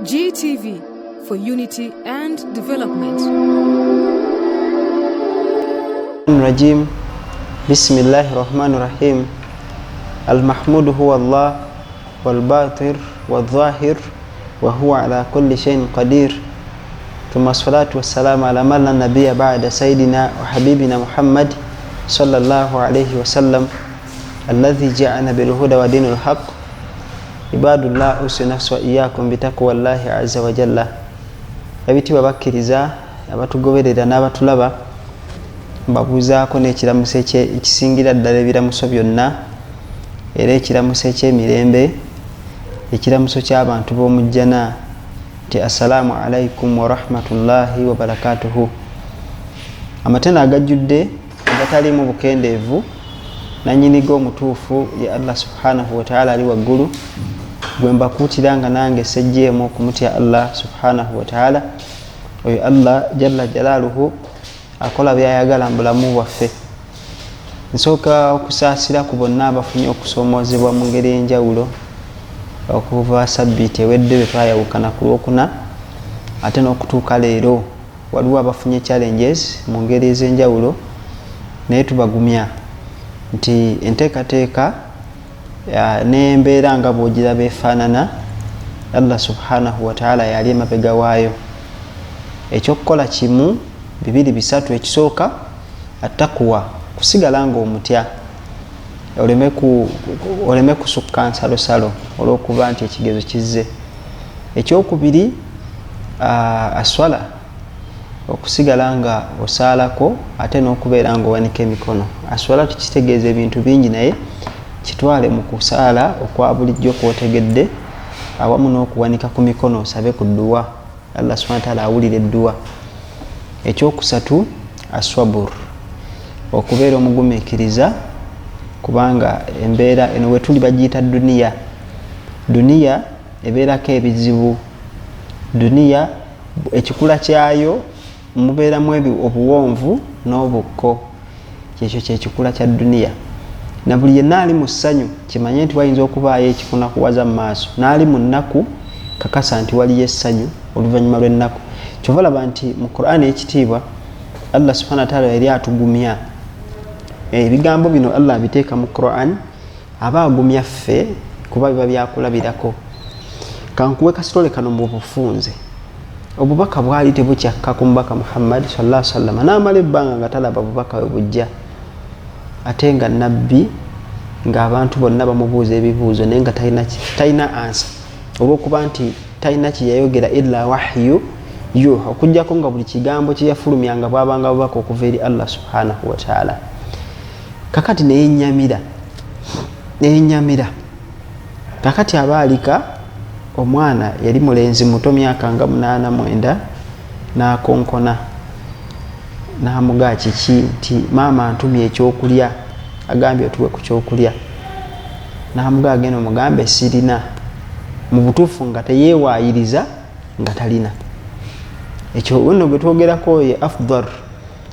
GTV for unity and development. Rajim. Bismillahi rahmani rahim. Almahmudu huwa Allah walbatir wadhahir wa huwa ala kulli shay'in qadir. Thumma salatu wassalamu ala man la nabiyya ba'da sayyidina wa habibina Muhammad sallallahu alayhi wasallam alladhi ja'ana bil huda wa dinil haqq. Ibadullah, usi nafsi wa iyyakum bitaqwallahi azza wa jalla. Ebitiibwa bakkiriza abatugoberera n'abatulaba, mbabuuzaako n'ekiramuso ekisingira ddala ebiramuso byonna, era ekiramuso eky'emirembe, ekiramuso ky'abantu b'omujjana, nti assalaamu alaikum warahmatullahi wabarakatuhu. Amatena agajjudde agataliimu bukendeevu nanyiniga omutuufu ye Allah subhanahu wataala ali waggulu, gwe mbakuutira nga nange sejjeemu okumutya Allah subhanahu wataala. Oyo Allah jalla jalaaluhu akola byayagala mu bulamu bwaffe. Nsooka okusaasira ku bonna abafunye okusoomoozebwa mu ngeri enjawulo okuva sabbiiti ewedde bwe twayawukana ku Lwokuna ate n'okutuuka leero. Waliwo abafunye challenges mu ngeri ez'enjawulo, naye tubagumya nti enteekateeka n'embeera nga bw'ogiraba efaanana, Allah subhanahu wataala yali emabega waayo. Ekyokukola kimu, bibiri, bisatu. Ekisooka, attakuwa, kusigala ng'omutya, oleme kusukka nsalosalo olw'okuba nti ekigezo kizze. Ekyokubiri, aswala, okusigala nga osaalako ate n'okubeera nga owanika emikono. Aswala tukitegeeza ebintu bingi, naye kitwale mu kusaala okwa bulijjo kwotegedde, awamu n'okuwanika ku mikono osabe ku dduwa. Allah subhana wataala awulira edduwa. Ekyokusatu, aswabur, okubeera omugumiikiriza, kubanga embeera eno wetuli bagiyita duniya. Duniya ebeerako ebizibu. Duniya ekikula kyayo mubeeramu obuwonvu n'obukko. Kyekyo kyekikula kya duniya. Na buli yenna ali mu ssanyu kimanye nti wayinza okubaayo ekikunakuwaza mu maaso, n'ali mu nnaku kakasa nti waliyo essanyu oluvannyuma lw'ennaku. Kyova olaba nti mu Qur'ani ekitiibwa Allah subhana wataala yali atugumya. Ebigambo bino Allah abiteeka mu Quran, aba agumya ffe kuba biba byakulabirako. Kankuwe kasitole kano mu bufunze. Obubaka bwali tebukyakka ku mubaka Muhammad sallallahu alaihi wasallam, n'amala ebbanga nga talaba bubaka we bujja, ate nga nabbi ng'abantu bonna bamubuuza ebibuuzo naye nga talina ansa, olw'okuba nti talina kyeyayogera illa wahyu yuha, okugjako nga buli kigambo kyeyafulumyanga bwabanga bubaka okuva eri Allah subhanahu wataala. Kakati neyenyamira, neyenyamira. Kakati aba alika omwana, yali mulenzi muto, myaka nga 8, 9, n'akonkona n'amugaa kiki nti maama ntumye ekyokulya, agambye otuwe ku kyokulya. N'amugaa agenda omugambe sirina. Mu butuufu nga teyeewaayiriza nga talina. Ekyo nno gwe twogerako ye afdal,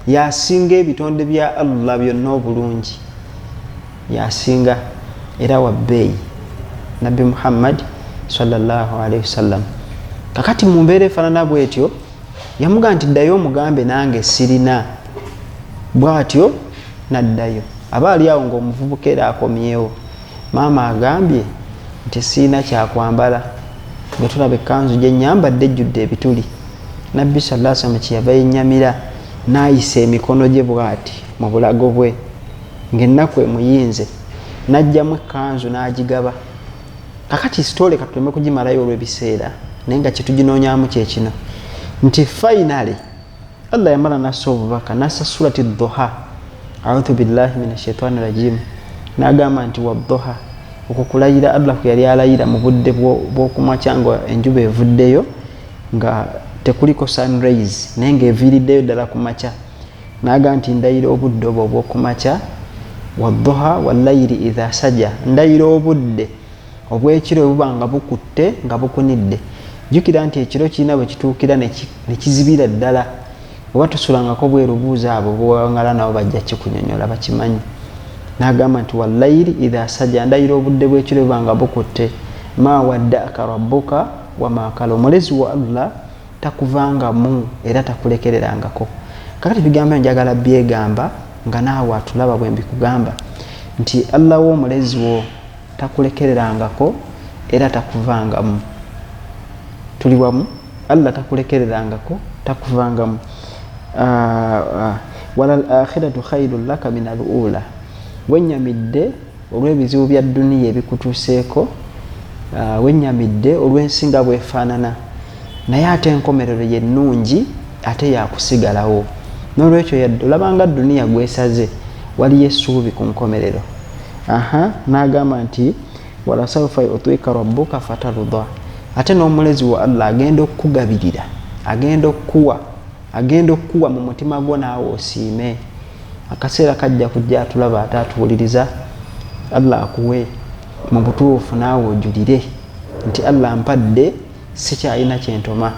yasinga ebitonde bya Allah byonna obulungi, yasinga era wa bbeeyi, nabbi Muhammad sallallahu alaihi wasallam. Kakati mu mbeera efaanana bwetyo yamugaa nti ddayo omugambe nange sirina. Bwatyo naddayo, aba ali awo ng'omuvubuka era akomyewo, maama agambye nti siina kyakwambala, bwe tulaba ekkanzu gye nyambadde ejjudde ebituli. Nabbi sallallahu alaihi wasallam kyeyava yennyamira n'ayisa emikono gye bw'ati mu bulago bwe ng'ennaku emuyinze, n'ajjamu ekkanzu n'agigaba. Kakati sitole katuleme kugimalayo olw'ebiseera, naye nga kyetuginoonyamu kyekino nti finally Allah yamala nassa obubaka, nassa surati Duha, audhu billahi min ashaitani rajim, n'agamba nti wadduha, okwo kulayira Allah kwe yali alayira mu budde bw'okumakya nga enjuba evuddeyo, nga tekuliko sunrise, naye ng'eviiriddeyo ddala ku makya. N'agamba nti ndayira obudde obwo obw'okumakya, wadduha wallayiri idha saja, ndayira obudde obw'ekiro bwe buba nga bukutte nga bukunidde. Jjukira nti ekiro kirina bwe kituukira ne kizibira ddala. Oba tosulangako bweru, buuza abo bwewangala nabo, bajja kikunyonyola, bakimanyi. N'agamba nti wallayiri idha saja, ndayira obudde bw'ekiro bwe buba nga bukutte, ma waddaka rabbuka Wama qala, omulezi wo Allah takuvangamu era takulekererangako. Kakati ebigambo ebyo njagala byegamba nga naawe atulaba bwe mbikugamba nti Allah wo omulezi wo takulekererangako era takuvangamu. Tuli wamu? Allah takulekererangako, takuvangamu. Walal akhiratu khairun laka min al ula, wennyamidde olw'ebizibu bya dduniya ebikutuuseeko, wennyamidde olw'ensi nga bwefaanana, naye ate enkomerero ye nnungi ate yakusigalawo. N'olwekyo yadde olabanga dduniya gwesaze, waliyo essuubi ku nkomerero. N'agamba nti walasawfa yutika rabbuka fataruda, ate n'omulezi wa Allah agenda okukugabirira, agenda okukuwa, agenda okukuwa mu mutima gwo naawe osiime. Akaseera kajja kujja atulaba ate atuwuliriza, Allah akuwe mu butuufu naawe ojulire nti Allah mpadde, sikyalina kyentoma.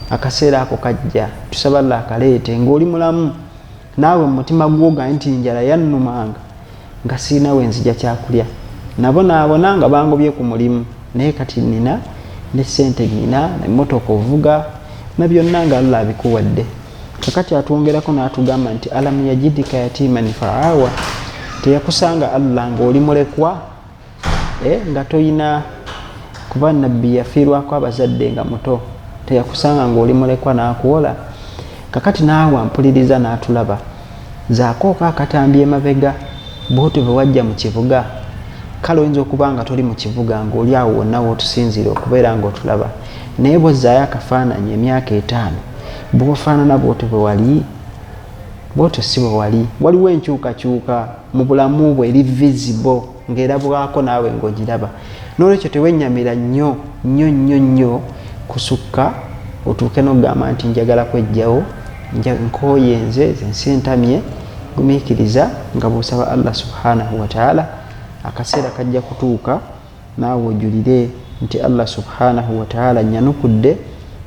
Akaseera ako kajja, tusaba Allah akaleete ng'oli mulamu naawe mu mutima gwo ogambe nti njala yannumanga nga sirina we nzija kyakulya, nabonaabona nga bangobye ku mulimu, naye kati nina ne ssente, nina emmotoka ovuga na byonna nga Allah abikuwadde. Kakati atwongerako n'atugamba nti alam yajidika yatiman faawa, teyakusanga Allah ng'oli mulekwa, nga toyina, kuba nabbi yafiirwako abazadde nga muto, teyakusanga ng'oli mulekwa n'akuwola. Kakati naawe ampuliriza n'atulaba, zaakooka akatambi emabega bw'otyo bwe wajja mu kibuga. Kale oyinza okuba nga toli mu kibuga ng'oli awo wonna w'otusinziira okubeera ng'otulaba, naye bw'ozzaayo akafaananyi emyaka 5 bw'ofaanana bw'otyo bwe wali, bw'otyo si bwe wali. Waliwo enkyukakyuka mu bulamu bwe eri visible ng'erabwako naawe ng'ogiraba. N'olwekyo tewennyamira nnyo nnyo nnyo nnyo kusukka otuuke n'okugamba nti njagala kwejjawo, nkooye nze, ensi entamye. Gumiikiriza nga bw'osaba Allah subhanahu wa ta'ala, akaseera kajja kutuuka naawe ojulire nti Allah subhanahu wa ta'ala nyanukudde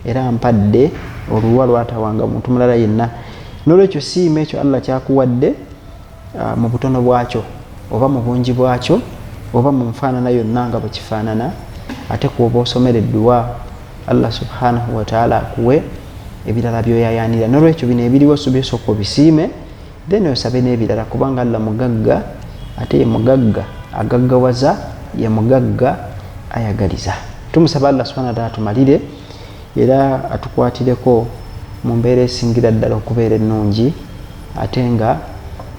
era mpadde oluwa lwatawanga muntu mulala yenna. N'olwekyo siima ekyo Allah kyakuwadde mu butono bwakyo oba mu bungi bwakyo oba mu nfaanana yonna nga bwe kifaanana, ate kuoba osomera edduwa Allah subhanahu wa ta'ala akuwe ebirala by'oyayaanira. N'olwekyo bino ebiriwo bisooka obisiime, then osabe n'ebirala, kubanga Allah mugagga, ate ye mugagga agaggawaza, ye mugagga ayagaliza. Tumusaba Allah subhanahu wa ta'ala atumalire era atukwatireko mu mbeera esingira ddala okubeera ennungi ate nga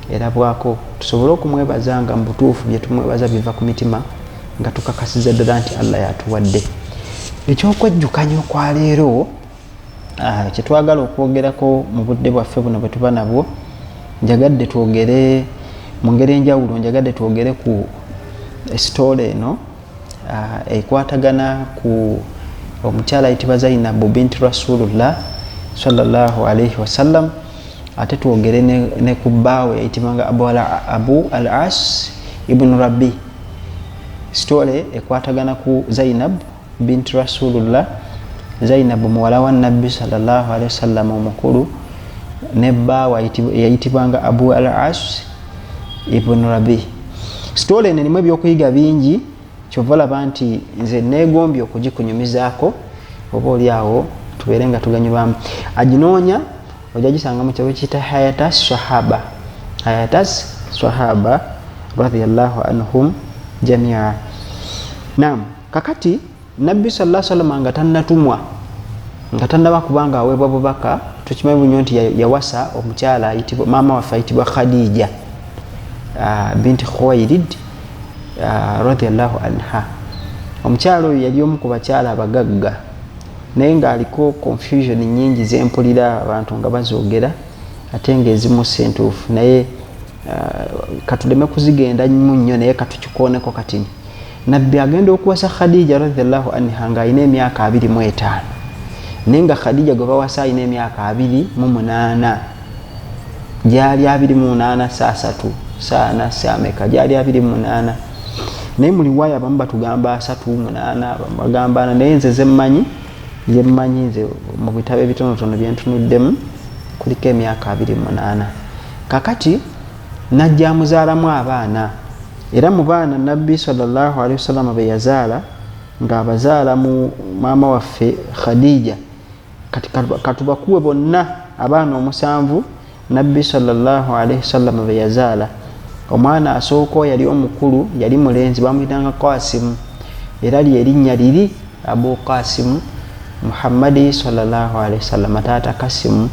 erabwako, tusobole okumwebaza nga mu butuufu bye tumwebaza biva ku mitima, nga tukakasiza ddala nti Allah yatuwadde. Ekyokwejjukanya okwaleero kyetwagala okwogerako mu budde bwaffe buno bwe tuba nabwo, njagadde twogere mu ngeri enjawulo, njagadde twogere ku sitoola eno ekwatagana ku omukyala ayitibwa Zainabu binti Rasulullah sallallahu alaihi wasallam, ate twogere ne ku bbaawe yayitibwanga Abu al-As ibn Rabi. Sitoola ekwatagana ku Zainab binti Rasulullah, Zainab muwala wa Nabbi sallallahu alaihi wasallam omukulu, ne bbaawe yayitibwanga Abu al-As ibn Rabi. Sitoola eno erimu ebyokuyiga bingi, kyova olaba nti nze neegombye okugikunyumizaako oba oli awo tubeere nga tuganyulwamu. Aginoonya ojja gisanga mu kitabo kiyita Hayatas Sahaba, Hayatas Sahaba radhiyallahu anhum jamia. Naam, kakati Nabbi sallallahu alaihi wasallam nga tannatumwa, nga tannaba kubanga aweebwa bubaka, tukimanyi bunyo nti yawasa omukyala ayitibwa maama waffe ayitibwa Khadija binti Khuwailid radhiyallahu anha. Omukyala oyo yali omu ku bakyala abagagga, naye ng'aliko confusion nnyingi zempulira abantu nga bazoogera ate ng'ezimu si ntuufu, naye katuleme kuzigenda mu nnyo, naye katukikooneko katini. Nabbi agenda okuwasa Khadija radhiyallahu anha ng'alina emyaka 25, naye nga Khadija gwe bawasa alina emyaka 28, gyali 28 saa 3 saa 4 saa meka, gyali 28. Naye mu riwaaya abamu batugamba 38, abamu bagamba 4, naye nze zemmanyi nze mu bitabo ebitonotono bye ntunuddemu kuliko emyaka 28. Kakati najja amuzaalamu abaana, era mu baana Nabbi sallallahu alaihi wasallam be yazaala Ng'abazaala mu maama waffe Khadija. Kati katubakuwe bonna abaana omusanvu Nabbi sallallahu alaihi wasallam be yazaala. Omwana asooka yali omukulu, yali mulenzi, bamuyitanga Kasimu, era lyerinnya liri Abu Kasimu Muhammadi sallallahu alaihi wasallam, taata Kasimu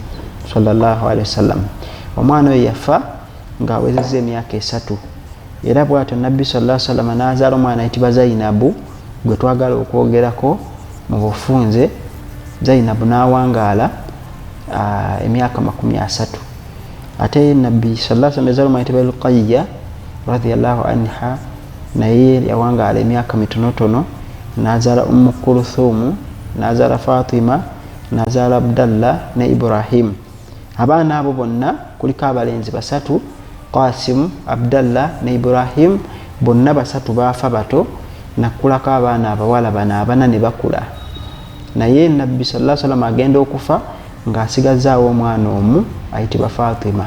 sallallahu alaihi wasallam. Omwana oyo yafa ng'awezezza emyaka 3. Era bwatyo Nabbi sallallahu alaihi wasallam n'azaala omwana ayitibwa Zainabu, gwe twagala okwogerako mu bufunze. Zainabu n'awangaala emyaka 30. Ate Nabbi sallallahu alaihi wasallam yazaala omwana ayitibwa Ruqayya radhiyallahu anha, naye yawangaala emyaka mitonotono, n'azaala Ummu Kulthum, n'azaala Fatima, n'azaala Abdallah ne Ibrahim. Abaana abo bonna kuliko abalenzi 3, Qasim, Abdallah ne Ibrahim, bonna 3 baafa bato, nakulako abaana abawala bano abana ne bakula. Naye Nabbi sallallahu alaihi wasallam agenda okufa ng'asigazaawo omwana omu ayitibwa Fatima.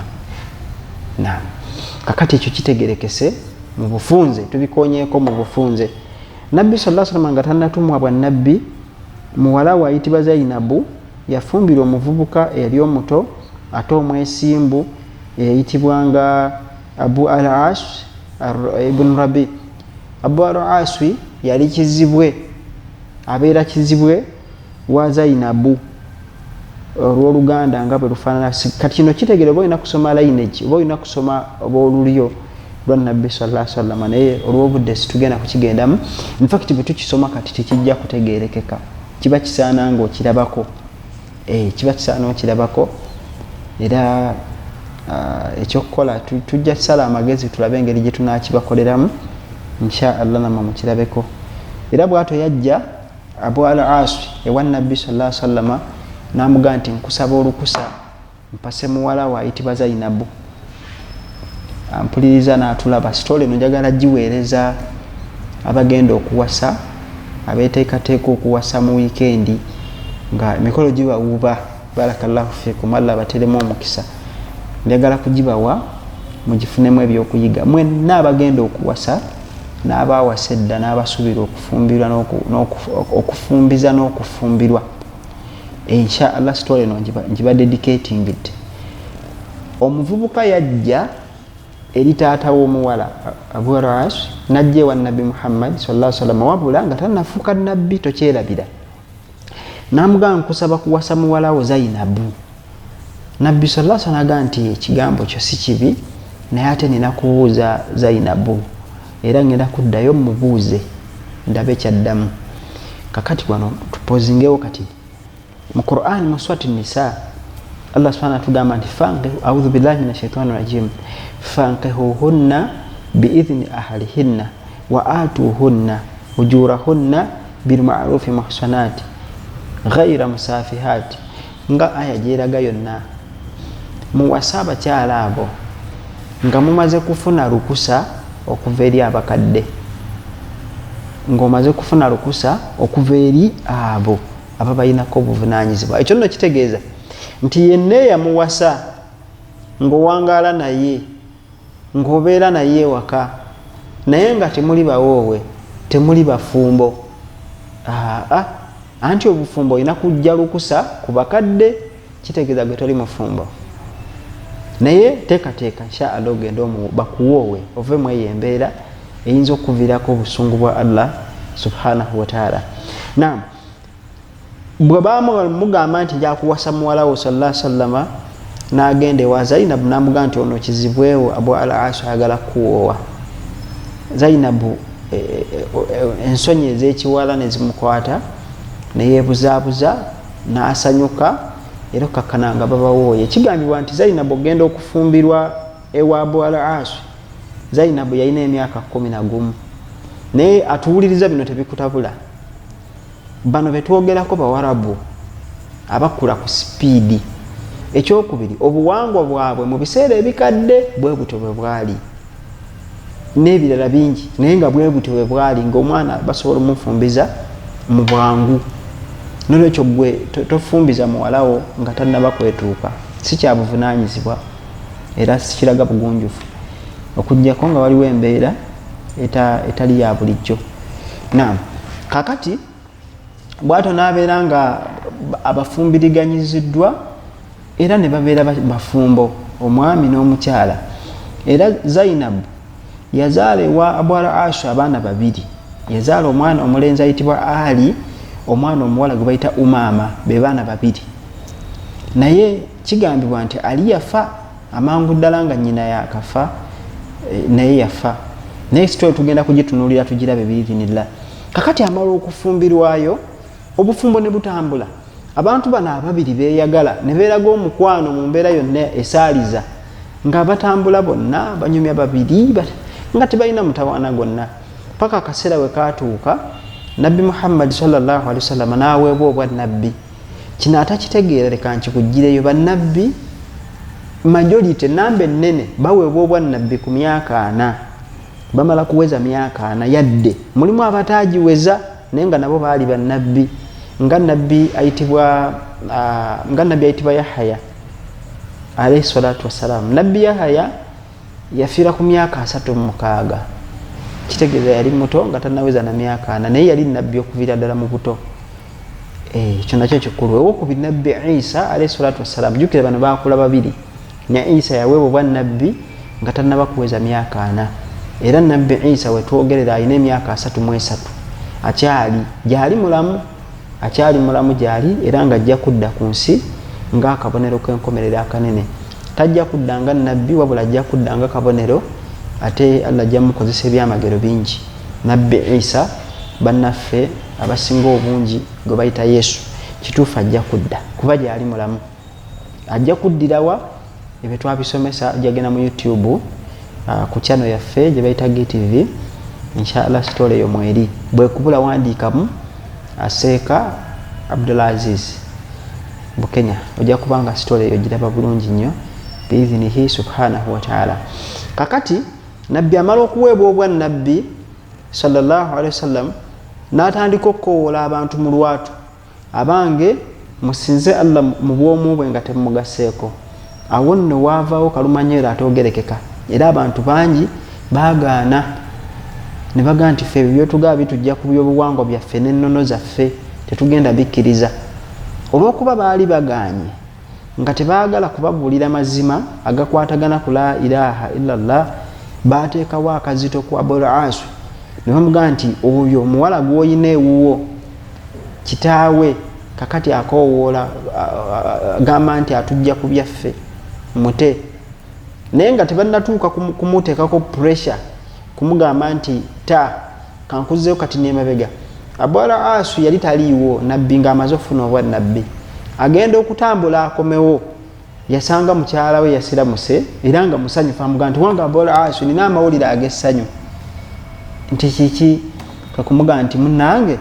Naam, kakati ekyo kitegerekese mu bufunze, tubikonyeeko mu bufunze. Nabbi sallallahu alaihi wasallam nga tannatumwa bwa nabbi, muwala we ayitibwa Zainabu yafumbirwa omuvubuka eyali omuto ate omwesimbu eyayitibwanga Abu al-As ibn Rabi. Abu al-As yali kizibwe, abeera kizibwe wa Zainabu olw'oluganda nga bwe lufaanana. Kati kino kitegeera oba olina kusoma lineage, oba olina kusoma oba olulyo lwa Nabbi sallallahu alaihi wasallam, naye olw'obudde situgenda kukigendamu. In fact bwe tukisoma kati tekijja kutegeerekeka, kiba kisaana ng'okirabako, kiba kisaana okirabako. Era ekyokukola tujja kusala amagezi tulabe engeri gye tunakibakoleramu, insha Allah, namwe mukirabeko. Era bwatyo yajja Abu al As ewa Nabbi sallallahu alaihi wasallama n'amugamba nti, nkusaba olukusa mpase muwala we ayitibwa Zainabu. Ampuliriza n'atulaba, story eno njagala giweereza abagenda okuwasa, abeteekateeka okuwasa mu wiikendi nga emikolo gibawuba. Barakallahu fikum, Allah abateremu omukisa. Njagala kugibawa mugifunemu ebyokuyiga mwenna abagenda okuwasa n'abawasa edda n'abasuubira okufumbirwa okufumbiza n'okufumbirwa. Insha Allah, story eno ngiba dedicating it. Omuvubuka yajja eri taata w'omuwala Abu Ras, najja ewa Nabbi Muhammad sallallahu alaihi wasallam, wabula nga tannafuuka nabbi, tokyerabira. Namugamba, nkusaba kuwasa muwala wo Zainabu. Nabbi sallallahu alaihi wasallam agamba nti, ekigambo kyo si kibi, naye ate nina kubuuza Zainabu, era ngenda kuddayo mubuuze ndabe kyaddamu. Kakati wano tupozingewo. Kati mu Quran, mu Surati Nisa, Allah subhanahu atugamba nti, audhu billahi min ashaitani rajim, fankihuhunna biidhni ahlihinna wa atuhunna ujurahunna bilmarufi muhsanati ghaira musafihati. Nga aya gyeraga yonna, muwase abakyala abo nga mumaze kufuna lukusa okuva eri abakadde, ng'omaze kufuna lukusa okuva eri abo ababayinako obuvunanyizibwa. Ekyo nno kitegeeza nti yenna eyamuwasa ng'owangaala naye, ng'obeera naye ewaka, naye nga temuli bawoowe, temuli bafumbo, aa anti obufumbo olina kujja lukusa ku bakadde, kitegeeza gwe toli mufumbo. Naye teekateeka, insha Allah, ogende bakuwoowe, ove mu eyo embeera eyinza okuviirako obusungu bwa Allah subhanahu wataala. Nam bwe bamugamba nti njakuwasa muwala wo sallallahu sallama, n'agenda ewa Zainabu n'amugamba nti, ono kizibwewo Abu al Asu ayagala kukuwoowa. Zainabu ensonyi ez'ekiwala ne zimukwata, neyeebuzaabuza n'asanyuka, era okkakkana nga babawooye. Kigambibwa nti Zainabu ogenda okufumbirwa ewa Abu al Asu, Zainabu yalina emyaka 11. Naye atuwuliriza, bino tebikutabula. Bano betwogerako bawarabu abakula ku sipiidi. Ekyokubiri, obuwangwa bwabwe mu biseera ebikadde bwe butyo bwe bwali, n'ebirala bingi, naye nga bwe butyo bwe bwali, ngaomwana basobola omufumbiza mu bwangu. Nolwekyo gwe tofumbiza muwalawo nga tannaba kwetuuka, si kyabuvunanyizibwa era sikiraga bugunjufu, okugjako nga waliwo embeera etali ya bulijjo. Nam. Kakati bwatyo n'abeera nga abafumbiriganyiziddwa era ne babeera bafumbo, omwami n'omukyala. Era Zainabu yazaala ewa Abu Ashu abaana babiri. Yazaala omwana omulenzi ayitibwa Ali, omwana omuwala gwe bayita Umaama, be baana babiri. Naye kigambibwa nti Ali yafa amangu ddala nga nnyina yakafa, naye yafa. Naye story tugenda kugitunuulira tugirabe biidhinillah. Kakati amala okufumbirwayo, obufumbo ne butambula. Abantu bano ababiri beeyagala ne beeraga omukwano mu mbeera yonna esaaliza, nga batambula bonna banyumya babiri nga tebalina mutawaana gwonna, paka akaseera we kaatuuka Nabbi Muhammadi sallallahu alaihi wasallam n'aweebwa obwannabbi. Kino atakitegeera leka nkikugireyo, bannabbi majority, namba ennene, baweebwa obwannabbi ku myaka 4. Bamala kuweza myaka 4, yadde mulimu abataagiweza naye nga nabo baali bannabbi, nga nabbi ayitibwa Yahaya alayhi salatu wassalam. Nabbi Yahaya yafiira ku myaka 36, kitegeeza yali muto nga tannaweza na myaka 4, naye yali nabbi okuviira ddala mu buto. Ekyo nakyo kikulu. Owokubiri Nabbi Isa alayhi salatu wassalam, jjukira bano baakula babiri, ne Isa yaweebwa obwannabbi nga tannaba kuweza myaka 4. Era Nabbi Isa wetwogerera alina emyaka 33, akyali gyali mulamu, akyali mulamu gyali, era nga ajja kudda ku nsi ng'akabonero k'enkomerero akanene. Tajja kudda nga nabbi, wabula ajja kudda nga kabonero, ate Allah ajja mukozesa ebyamagero bingi. Nabbi Isa bannaffe abasinga obungi gwe bayita Yesu, kituufu ajja kudda kuba gyali mulamu. Ajja kuddirawa? Ebyo twabisomesa, ojja genda mu YouTube ku channel yaffe gye bayita GTV, inshallah story eyo mweri. Bwekubula wandiikamu Aseeka Abdulaziz Bukenya, ojja kubanga story eyo giraba bulungi nnyo biidhinihi subhanahu wa ta'ala. Kakati nabbi amala okuweebwa obwannabbi sallallahu alaihi wasallam, n'atandika okukowoola abantu mu lwatu, abange musinze Allah mu bwomu bwe nga temugaseeko. Awo nno waavaawo kalumanywero atoogerekeka, era abantu bangi baagaana ne bagamba nti ffe ebyo byotugaba bitujja ku byobuwangwa byaffe n'ennono zaffe, tetugenda bikkiriza. Olw'okuba baali bagaanye nga tebaagala kubabuulira mazima agakwatagana ku la ilaha illallah, baateekawo akazito ku Abul Asu ne bamugamba nti oyo omuwala gw'olina ewuwo kitaawe kakati akoowoola agamba nti atujja ku byaffe, mute. Naye nga tebannatuuka kumuteekako pressure kumugamba nti ta kankuzeeyo kati n'emabega, Abul Asu yali taliiwo, nabbi ng'amaze okufuna obwannabbi. Agenda okutambula akomewo, yasanga mukyala we yasiramuse era nga musanyufu, amugamba nti wange Abul Asu, nina amawulire ag'essanyu. Nti kiki? Kakumugamba nti munnange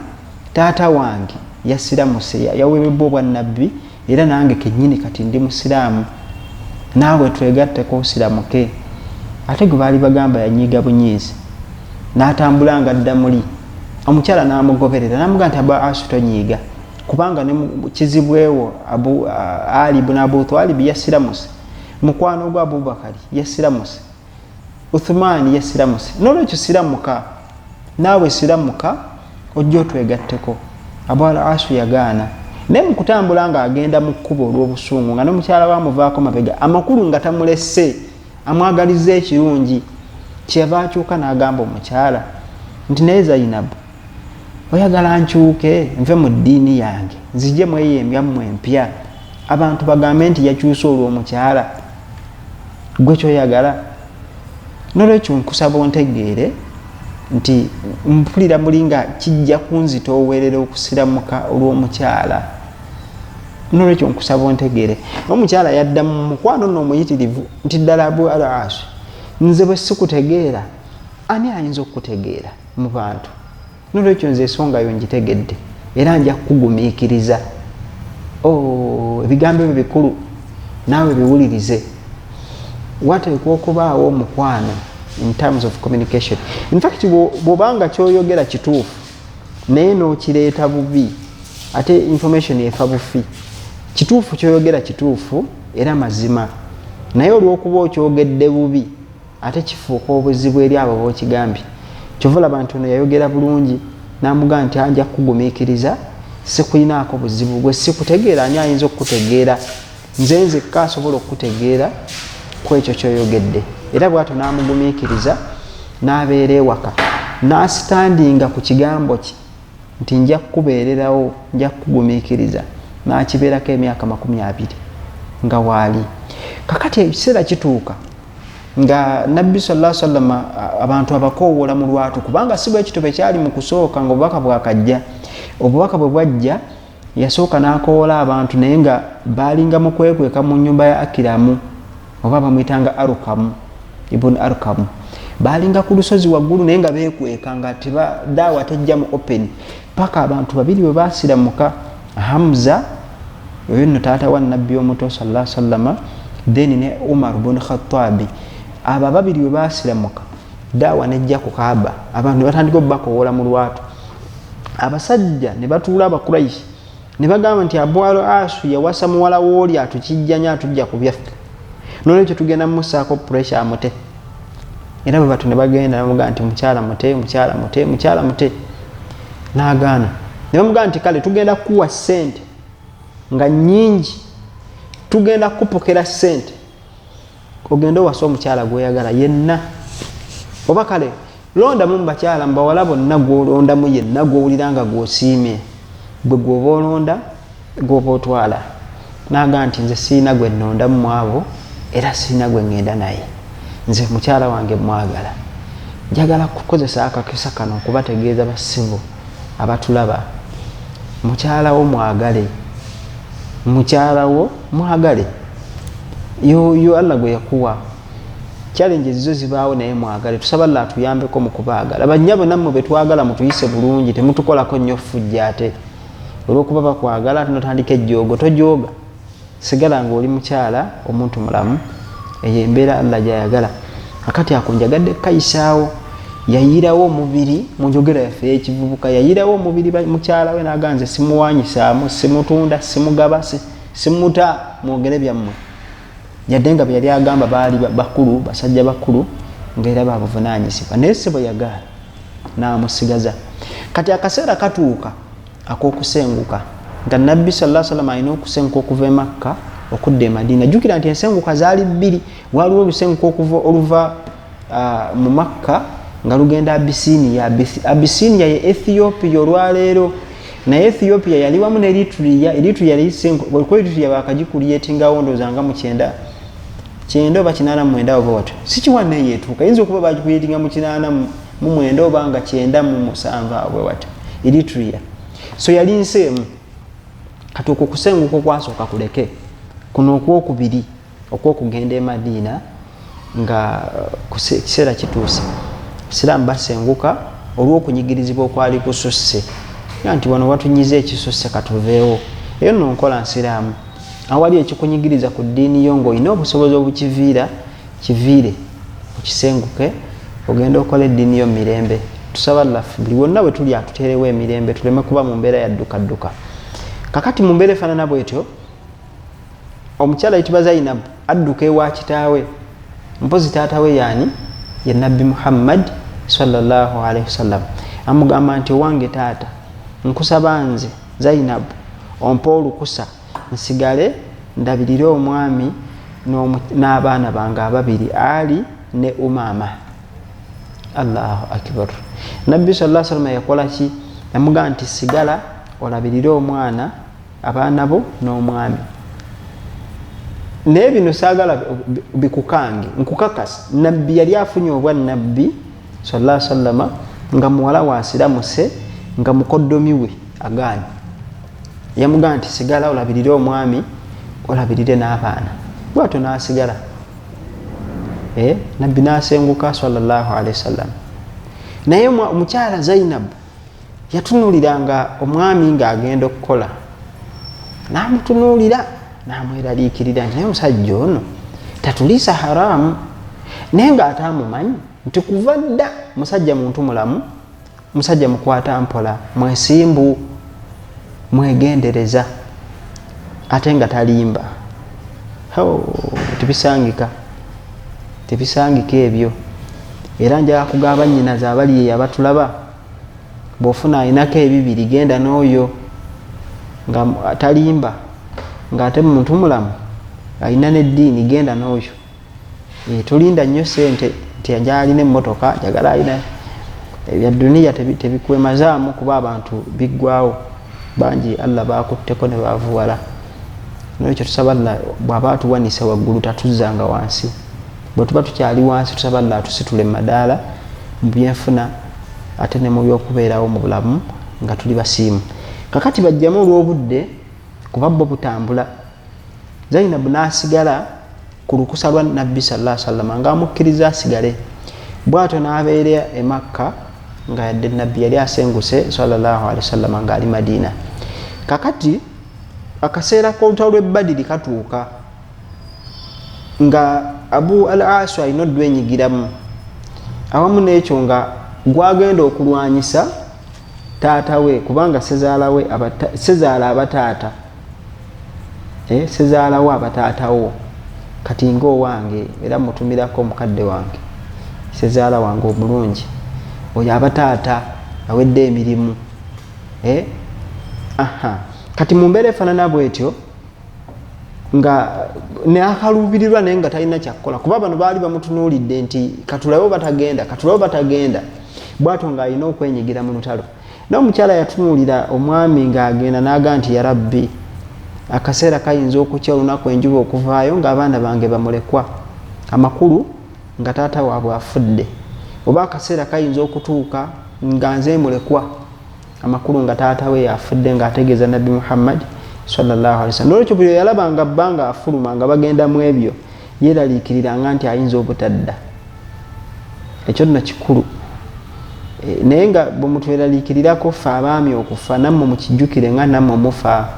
taata wange yasiramuse, yaweebwa obwannabbi, era nange kennyini kati ndi musiraamu, naawe twegatteko osiramuke. Ate gwe baali bagamba yanyiiga bunyiizi n'atambula nga adda muli, omukyala n'amugoberera n'amugamba nti Abu Asu tonyiiga, kubanga ne kizibwewo Abu Ali ibn Abu Talib yasiramuse, mukwano gwa Abubakari yasiramuse, Uthman yasiramuse, n'olwekyo siramuka naawe, siramuka ojja otwegatteko. Abu Asu yagaana, naye mu kutambula ng'agenda mu kkubo olw'obusungu nga n'omukyala we amuvaako mabega, amakulu nga tamulese, amwagaliza ekirungi, kyeyava akyuka n'agamba omukyala nti naye Zainabu, oyagala nkyuke nve mu ddiini yange nzije mu eyo embyammwe empya, abantu bagambe nti yakyuse olw'omukyala? Gwe kyoyagala? Nolwekyo nkusaba ontegeere nti mpulira muli nga kijja kunzitoowerera okusiramuka olw'omukyala, nolwekyo nkusaba ontegeere. Omukyala yadda mu mukwano nno omuyitirivu nti ddala Abu Al Asu, nze bwe sikutegeera ani ayinza okukutegeera mu bantu? Nolwekyo nze ensonga yo ngitegedde era nja kukugumiikiriza. Ebigambo ebyo bikulu, naawe biwulirize. Wateekwa okubaawo omukwano in terms of communication. In fact, bw'obanga kyoyogera kituufu naye n'okireeta bubi, ate information efa bufi. Kituufu kyoyogera kituufu era mazima, naye olw'okuba okyogedde bubi ate kifuuka obuzibu eri abo b'okigambye. Kyova olaba nti ono yayogera bulungi N'amugamba nti anja kukugumiikiriza, sikulinaako buzibu, gwe sikutegeera, ani ayinza okukutegeera? Nze nzekka asobola okukutegeera ku ekyo kyoyogedde. Era bwatyo n'amugumiikiriza n'abeera ewaka, n'asitandinga ku kigambo kye nti nja kukubeererawo, nja kukugumiikiriza, n'akibeerako emyaka 20 nga waali. Kakati ekiseera kituuka nga Nabbi sallallahu alaihi wasallam abantu abakoowoola mu lwatu, kubanga si bwe kityo bwe kyali mu kusooka nga obubaka bwakajja. Obubaka bwe bwajja yasooka n'akowoola abantu, naye nga baalinga mu kwekweka mu nnyumba ya Akiramu, oba bamuyitanga Arukamu, Ibn Arukamu. Baalinga ku lusozi waggulu, naye nga beekweka nga daawa tejja mu open, paka abantu babiri bwe baasiramuka, Hamza oyo nno taata wa Nabbi omuto sallallahu alaihi wasallam, then ne Umar bun Khattabi. Abo ababiri bwe baasiramuka, daawa nejja ku Kaaba, abantu ne batandika obubakowoola mu lwatu. Abasajja ne batuula, Abakuraishi ne bagamba nti Abu Al Asu yawasa muwala wooli atukijjanya, atujja ku byaffe, nolwekyo tugenda mumusaako pressure amute. Era bwe batu ne bagenda bamugamba nti mukyala mute, mukyala mute, mukyala mute, n'agaana. Ne bamugamba nti kale tugenda kukuwa ssente nga nnyingi, tugenda kukupokera ssente ogende owase omukyala gw'oyagala yenna, oba kale londamu mu bakyala, mu bawala bonna gw'olondamu yenna gw'owulira nga gw'osiimye, gwe gw'oba olonda, gw'oba otwala. N'agamba nti nze sirina gwe nnondamu mu abo, era sirina gwe ŋŋenda naye, nze mukyala wange mwagala. Njagala kukozesa akakisa kano okubategeeza bassibo abatulaba, mukyala wo mwagale, mukyala wo mwagale, yoyo Allah gwe yakuwa. Challenges zo zibaawo, naye mwagale. Tusaba Allah atuyambeko mu kubaagala. Bannyabo nammwe betwagala mutuyise bulungi, temutukolako nnyo ffujja ate olw'okuba bakwagala ate notandika ejjoogo. Tojooga, sigala ng'oli mukyala omuntu mulamu. Eyo embeera Allah gyayagala. Akati ako njagadde kukayisaawo. Yayirawo omubiri, mu njogera yaffe ey'ekivubuka, yayirawo omubiri mukyala we, n'agamba nze simuwanyisaamu, simutunda, simugaba, simuta, mwogere byammwe. Yadde nga bye yali agamba baali bakulu, basajja bakulu, ng'era babuvunaanyizibwa, naye si bwe yagaana n'amusigaza. Kati akaseera katuuka ak'okusenguka, nga Nabbi sallallahu alaihi wasallam alina okusenguka okuva e Makka okudda e Madiina. Jjukira nti ensenguka zaali bbiri. Waliwo olusenguka okuva oluva mu Makka nga lugenda Abisinia. Abisinia ye Ethiopia olwaleero, naye Ethiopia yali wamu ne Eritrea. Eritrea yali Eritrea bakagikuliyetingawo ndowooza nga mu 99 oba 89 oba watyo, si kiwa neyeetuuka, yinza okuba bagikuliyetinga mu 89 oba nga 97 awo bwe watyo Eritrea. So yali nsi emu. Kati okwo kusenguka okwasooka kuleke, kuno okwokubiri okwokugenda e Madiina nga ekiseera kituuse, Basiraamu basenguka olw'okunyigirizibwa okwali kususse, nga nti wano watunyize ekisusse, katuveewo. Eyo nno nkola nsiraamu. Awali ekikunyigiriza ku ddiini yo ng'olina obusobozi obukiviira, kiviire, okisenguke, ogenda okola eddiini yo mirembe. Tusaba Allah buli wonna bwe tuli atuteerewo emirembe, tuleme kuba mu mbeera ya ddukadduka. Kakati mu mbeera efaanana bwetyo, omukyala ayitibwa Zainabu adduka ewa kitaawe. Mpozi taata we yaani? Ye Nabbi Muhammad sallallahu alaihi wasallam. Amugamba nti owange taata, nkusaba nze Zainabu ompe olukusa nsigale ndabirire omwami n'abaana bange ababiri, Ali ne Umama. Allahu akbar. Nabbi sallallahu alaihi wasallam yakola ki? Yamugamba nti sigala olabirire omwana, abaana bo n'omwami. Naye bino saagala bikukange, nkukakasa Nabbi yali afunye obwa Nabbi sallallahu alaihi wasallam nga muwala waasiramuse, nga mukoddomi we agaanye. Yamugamba nti sigala olabirire omwami, olabirire n'abaana. Bwatyo n'asigala, Nabbi n'asenguka sallallahu alaihi wasallam. Naye omukyala Zainab yatunuuliranga omwami ng'agenda okukola, n'amutunuulira n'amweraliikirira nti naye omusajja ono tatuliisa haramu, naye ng'ate amumanyi nti kuva dda musajja muntu mulamu, musajja mukwata mpola, mwesimbu, mwegendereza, ate nga talimba. Tebisangika, tebisangika ebyo. Era njagala kugamba nnyinaze abali eyo abatulaba, Bw'ofuna alinako ebibiri genda n'oyo nga talimba, ng'ate muntu mulamu alina n'eddiini, genda n'oyo. Tolinda nnyo sente nti alina emmotoka, njagala alina ebya duniya. Tebikwemazaamu kuba abantu biggwawo bangi, Allah bakutteko ne bavuwala. Nolwekyo tusaba Allah bw'aba atuwanise waggulu tatuzzanga wansi. Bwe tuba tukyali wansi tusaba Allah atusitule mu madaala mu byenfuna ate ne mu byokubeerawo mu bulamu nga tuli basiimu. Kakati bajjamu olw'obudde kuba bo butambula. Zainabu n'asigala ku lukusa lwa Nabbi sallallahu alaihi wasallam ng'amukkiriza asigale bw'atyo n'abeera e Makka, nga yadde Nabbi yali asenguse sallallahu alaihi wasallam ng'ali Madiina. Kakati akaseera k'olutalo lw'e Badiri katuuka nga Abu al Asu alina odwenyigiramu, awamu n'ekyo nga gwagenda okulwanyisa taata we, kubanga sezaala we sezaala abataata, sezaalawo abataatawo. Kati ngaowange era mutumirako omukadde wange, sezaala wange omulungi oyo abataata awedde emirimu. Aha, kati mu mbeera efaanana bwetyo nga nakaluubirirwa, naye nga talina kyakukola kuba bano baali bamutunuulidde nti katulabe batagenda, katulabe batagenda. Bwatyo ng'alina okwenyigira mu lutalo. N'omukyala yatunuulira omwami ng'agenda n'aga nti, ya Rabbi, akaseera kayinza okukya olunaku enjuba okuvaayo ng'abaana bange bamulekwa, amakulu nga taata waabwe afudde, oba akaseera kayinza okutuuka nga nze mulekwa, amakulu nga taata we yafudde, ng'ategeeza Nabbi Muhammad sallallahu alaihi wasallam. Nolwekyo buli yalabanga bba nga afuluma nga bagenda mu ebyo, yeeraliikiriranga nti ayinza obutadda. Ekyo nno kikulu. Naye nga bwe mutweraliikirirako ffe abaami okufa, nammwe mukijjukire nga nammwe mufa.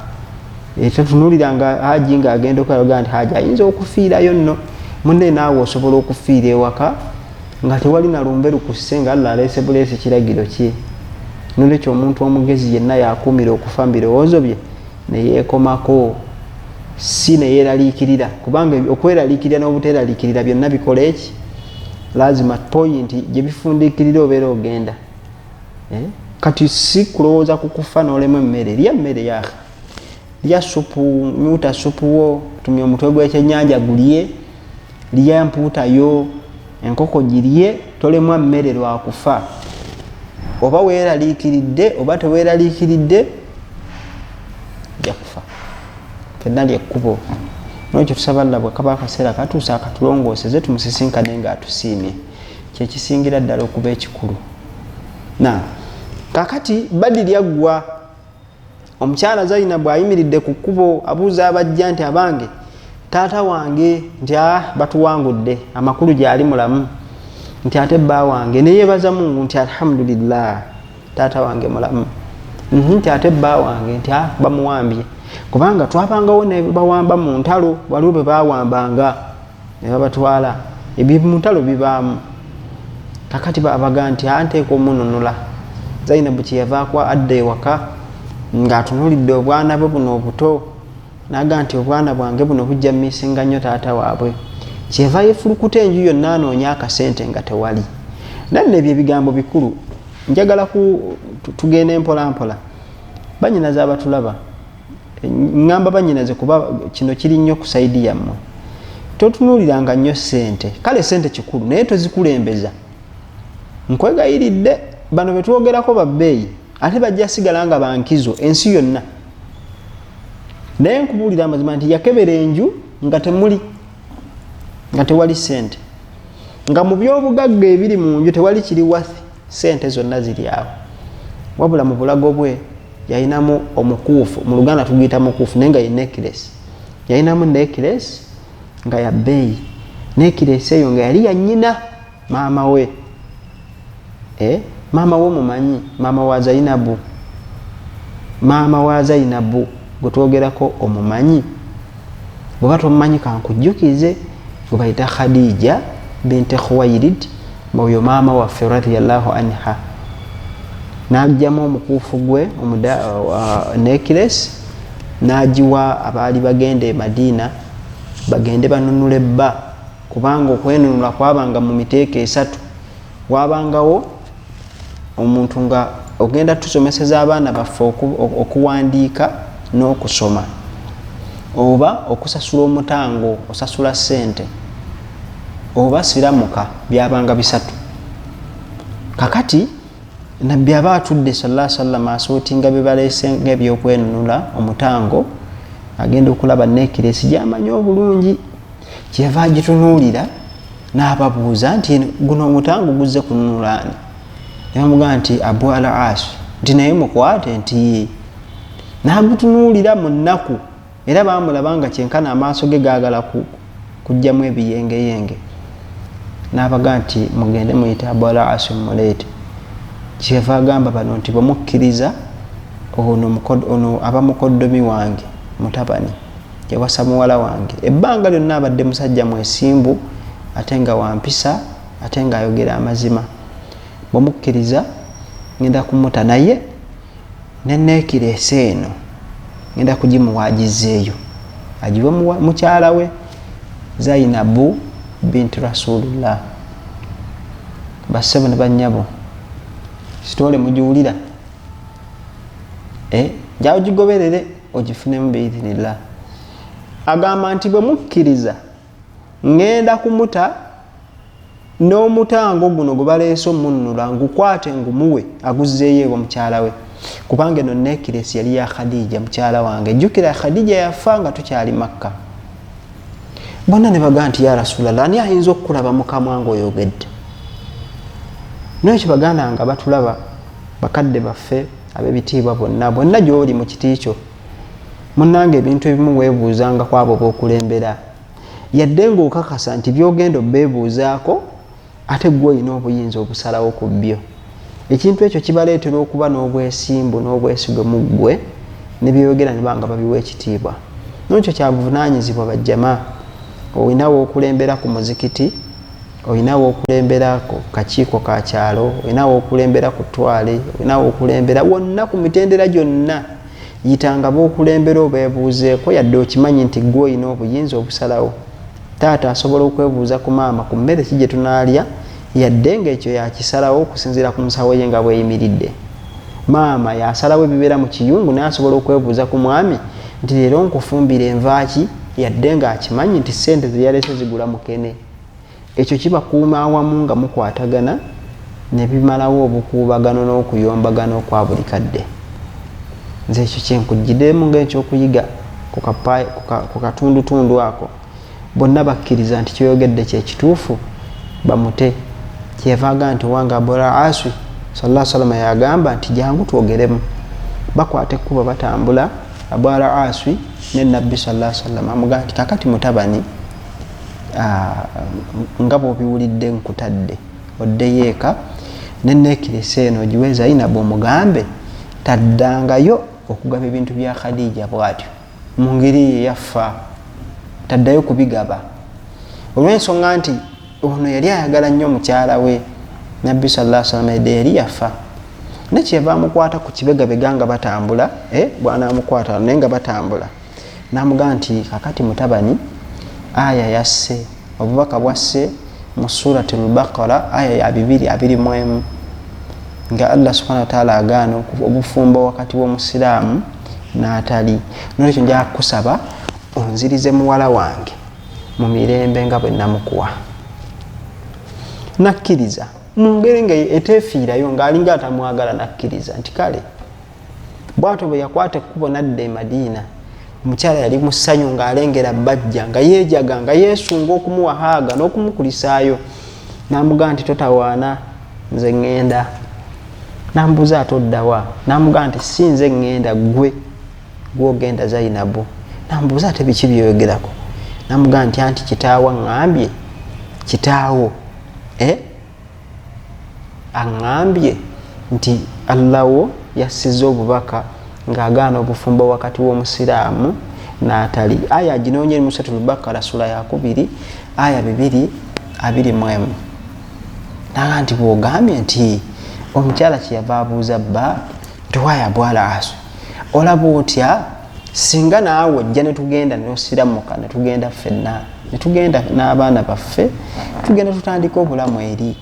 Totunuuliranga haji ng'agenda okulaga nti haji ayinza okufiirayo nno. Munne naawe osobola okufiira ewaka nga tewali na lumbe lukusse, nga Allah aleese buleesi kiragiro kye. Nolwekyo omuntu omugezi yenna yakuumira okufa mu birowoozo bye neyeekomako, si neyeeraliikirira, kubanga okweraliikirira n'obuteeraliikirira byonna bikola eki lazima point gye bifundikirira obeera ogenda. Kati si kulowooza ku kufa n'olemu emmere. Lya mmere yahe, lya supu, nyuta supu wo, tumya omutwe gw'ekyennyanja gulye, lya mpuuta yo, enkoko girye, tolemwa mmere lwakufa. Oba weeraliikiridde oba teweeraliikiridde, ojja kufa, fenna lyekkubo. Nolwekyo tusaba Allah bwe kaba akaseera katuuse akatulongooseze tumusisinkane ng'atusiimye, kyekisingira ddala okuba ekikulu. Na kakati Badiri aggwa, omukyala Zainabu ayimiridde ku kkubo abuuza abajja nti, abange taata wange? Nti, a batuwangudde, amakulu gyali mulamu. Nti, ate bba wange? Neyeebaza Mungu nti, alhamdulillah, taata wange mulamu. Nti, ate bba wange? Nti, a bamuwambye, kubanga twabangawo ne bawamba mu ntalo, waliwo bwe bawambanga ne babatwala, ebyo mu ntalo bibaamu. Kakati abaga nti, a nteeka omununula. Zainabu kyeyavaako adda ewaka ng'atunuulidde obwana bwe buno obuto, naga nti, obwana bwange buno bujja misinga nnyo taata waabwe. Kyeva yefulukuta enju yonna anoonya akasente nga tewali. Nanno ebyo ebigambo bikulu, njagala tugende mpola mpola. Banyinaze abatulaba, ŋŋamba banyinaze kuba kino kiri nnyo ku side yammwe. Totunuuliranga nnyo sente. Kale sente kikulu, naye tozikulembeza, nkwegayiridde. Bano betwogerako babbeeyi ate bajja sigala nga bankizo ensi yonna, naye nkubuulira amazima nti yakebera enju nga temuli, nga tewali sente, nga mu byobugagga ebiri mu nju tewali kiri wathi sente zonna ziri awo. Wabula mu bulago bwe yalinamu omukuufu, mu Luganda tuguyita mukuufu, naye nga ye necklace. Yalinamu necklace nga ya bbeeyi, necklace eyo nga yali ya nnyina, maama we. Maama we omumanyi, maama wa Zainabu, maama wa Zainabu gwe twogerako omumanyi? Bweba tomumanyi kankujjukize, gwe bayita Khadija binti Khuwailid, oyo maama waffe radiyallahu anha. N'ajjamu omukuufu gwe necklace n'agiwa abaali bagenda e Madiina bagende banunule bba, kubanga okwenunula kwabanga mu miteeko esatu. Wabangawo omuntu nga Ogenda tusomeseza abaana baffe okuwandiika n'okusoma, oba okusasula omutango, osasula ssente, oba siramuka. Byabanga bisatu. Kakati Nabbi aba atudde sallallahu sallam asootinga bye baleese ng'ebyokwenunula omutango, agenda okulaba neekiresi gyamanyi obulungi, kyeyava agitunuulira n'ababuuza nti, "Guno omutango guzze kununula ani?" Ne bamugamba nti, "Abu al As." Nti, "Naye mukwate?" Nti, "Ye." N'agutunuulira mu nnaku, era baamulaba nga kyenkana amaaso ge gaagala kujjamu ebiyengeyenge. N'abaga nti, "Mugende muyite Abu al As, mumuleete." Kyeyava agamba bano nti, "Bwemukkiriza, ono aba mukoddomi wange, mutabani yawasa muwala wange. Ebbanga lyonna abadde musajja mwesimbu, ate nga wampisa, ate ng'ayogera amazima. Bwemukkiriza, ngenda kumuta, naye neneekireesa eno ngenda kugimuwagizeeyo agiwe mukyala we Zainabu binti Rasulullah." Bassebo ne bannyabo, sitole mugiwulira, eh, njawo gigoberere ogifunemu biidhinillah. Agamba nti, "Bwe mukkiriza, ŋŋenda kumuta n'omutango guno gwe baleese omununula, ngukwate ngumuwe aguzzeeyo ewa mukyala we, kubanga eno nekiresi yali ya Khadija mukyala wange. Jjukira, Khadija yafa nga tukyali Makka." Bonna ne bagaa nti, "Ya Rasulallah, ani ayinza okukulaba mukamwa ngaoyogedde?" Naye baganda nga batulaba, bakadde baffe ab'ebitiibwa bonna bonna gy'oli mu kiti kyo, munnange, ebintu ebimu weebuuzanga ku abo b'okulembera, yadde ng'okakasa nti byogenda obeebuuzaako, ate gwe olina obuyinza obusalawo ku byo. Ekintu ekyo kibaleetera okuba n'obwesimbu n'obwesigwe mu ggwe, ne byeyogera ne banga babiwa ekitiibwa. Nokyo kyabuvunaanyizibwa. Bajjama, olina wookulembera ku muzikiti, olina wookulembera ku kakiiko ka kyalo, olina wookulembera ku ttwale, olina wookulembera wonna, ku mitendera gyonna, yitanga bookulembera obeebuuzeeko, yadde okimanyi nti gwe olina obuyinza obusalawo. Taata asobola okwebuuza ku maama ku mmere ki gye tunaalya, yadde ngaekyo yakisalawo okusinziira ku musawo ye nga bweyimiridde. Maama yasalawo ebibeera mu kiyungu, naye asobola okwebuuza ku mwami nti, "Leero nkufumbira envaaki?" yadde ng'akimanyi nti sente zeyalese zigula mukene. Ekyo kibakuuma awamu nga mukwatagana, ne bimalawo obukuubagano n'okuyombagana okwa buli kadde. Nze ekyo kyenkuggiddemu ngaekyokuyiga ku katundutundu ako. Bonna bakkiriza nti kyoyogedde kyekituufu, bamute. Kyeyava agamba nti, "Owange Abula Aswi," sallallahu salama yagamba nti, "Jangu twogeremu." Bakwata ekkubo, batambula, Abula Aswi ne Nabbi sallallahu salama. Amugamba nti, "Kakati mutabani, nga bw'obiwulidde, nkutadde oddeyo eka neneekiresa eno ogiwe Zainabu, omugambe taddangayo okugaba ebintu bya Khadija bw'atyo mu ngeri ye yaffa, taddayo kubigaba," olw'ensonga nti ono yali ayagala nnyo mukyala we Nabbi sallallahu salama, edde yali yafa. Naye kyeyava amukwata ku kibegabega nga batambula, bwanamukwata naye nga batambula, namugamba nti, "Kakati mutabani, aya yasse, obubaka bwasse mu Surati Lbaqara, aya ya 221, nga Allah subhana wataala agaana obufumbo wakati w'omusiraamu n'atali. Nolwekyo nja kusaba onzirize muwala wange mu mirembe nga bwe namukuwa." Nakkiriza mu ngeri nga eteefiirayo, ng'alinga atamwagala, nakkiriza nti kale. Bwatyo bwe yakwata ekkubo nadda e Madiina. Omukyala yali mu ssanyu ng'alengera bajja, nga yeejaga, nga yeesunga okumuwa haaga n'okumukulisaayo. N'amugamba nti, "Totawaana, nze ŋŋenda." Nambuuza, "Ate oddawa?" Namugamba nti, "Si nze ŋŋenda, gwe gwogenda, Zainabu." Nambuuza, "Ate biki byoyogerako?" Namugamba nti, "Anti kitaawo aŋŋambye, kitaawo aŋŋambye nti Allawo yassiza obubaka ng'agaana obufumbo wakati w'omusiraamu n'atali. Aya aginoonya eri mu Suratul Bakara, sula yakubiri, aya 221." Naga nti, "Bwogambye nti." Omukyala kyeyava abuuza bba nti, "Waya bwala aso, olaba otya singa naawe ojja netugenda nosiramuka, netugenda ffenna, netugenda n'abaana baffe, tugenda tutandika obulamu eri?"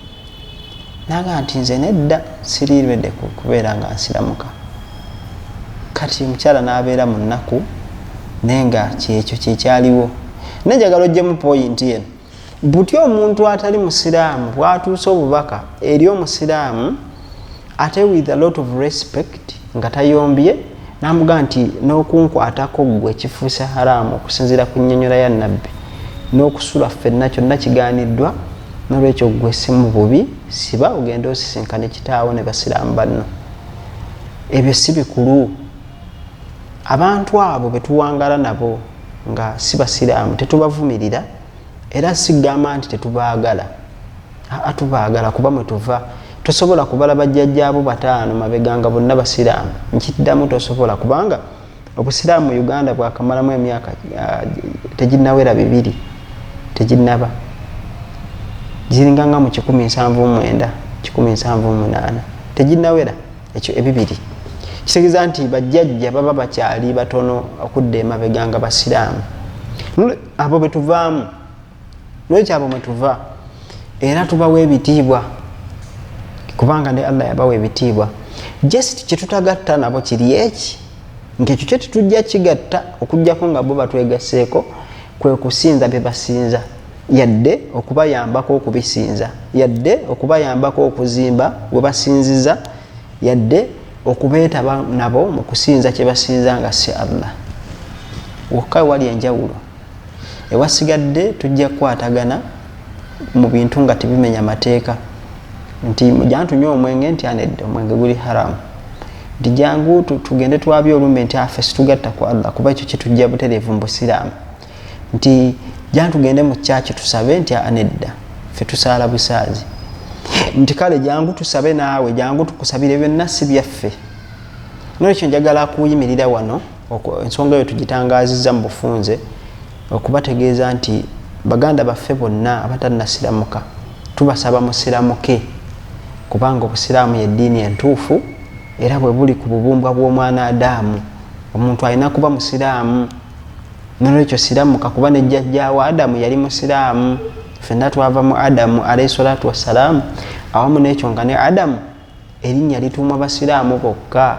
Naga nti nze nedda, siriirwedde kubeera nga nsiramuka. Kati omukyala n'abeera mu nnaku, naye nga kyekyo kyekyaliwo. Naye njagala oggyemu poyinti eno. Butya omuntu atali musiraamu bw'atuusa obubaka eri omusiraamu, ate with a lot of respect, nga tayombye, n'amugamba nti n'okunkwatako ggwe kifuuse haraamu okusinziira ku nnyonnyola ya Nabbi, n'okusula ffenna kyonna kigaaniddwa, n'olwekyo ggwe si mu bubi, siba ogende osisinkane kitaawo ne basiraamu banno. Ebyo si bikulu. Abantu abo be tuwangala nabo nga si basiraamu tetubavumirira, era sigamba nti tetubaagala. Aa, tubaagala kuba mwe tuva. Tosobola kubala bajjajjaabo 5 mabega nga bonna basiraamu. Nkiddamu, tosobola, kubanga obusiraamu mu Uganda bwakamalamu emyaka teginnawera 2, teginnaba, giringa nga mu 179, 178, teginnawera ekyo ebibiri. Kitegeeza nti bajjajja baba bakyali batono okudda emabega nga basiraamu. Abo be tuvaamu, lwekyo abo mwe tuva, era tubawa ebitiibwa kubanga ne Allah yabawa ebitiibwa. Just kyetutagatta nabo kiri eki, ng'ekyo kye tetujja kigatta okuggyako nga bo batwegasseeko, kwe kusinza bye basinza, yadde okubayambako okubisinza, yadde okubayambako okuzimba we basinziza, yadde okubeetaba nabo mu kusinza kye basinza nga si Allah. Wokka wali enjawulo. Ewasigadde tujja kukwatagana mu bintu nga tebimenya mateeka, nti jangu tunywe omwenge, nti anedde, omwenge guli haramu, nti jangu tugende twabye olumbe, nti afe situgatta ku Allah, kuba ekyo kitujja butereevu mu busiraamu, nti jangu tugende mu kyaki tusabe, nti anedda, ffe tusaala busaazi, nti kale jangu tusabe naawe, jangu tukusabire, byonna si byaffe. Nolwekyo njagala kuyimirira wano, ensonga eyo tugitangaazizza mu bufunze, okubategeeza nti baganda baffe bonna abatannasiramuka tubasaba musiramuke, kubanga obusiraamu y'eddiini entuufu, era bwe buli ku bubumbwa bw'omwana Adamu. Omuntu alina kuba musiraamu. Nolwekyo siramuka, kuba ne jjajjaawo Adamu yali musiraamu. Ffenna twava mu Adamu alayhi salatu wassalaamu. Awamu n'ekyo nga ne Adamu erinnya lituumwa basiraamu bokka,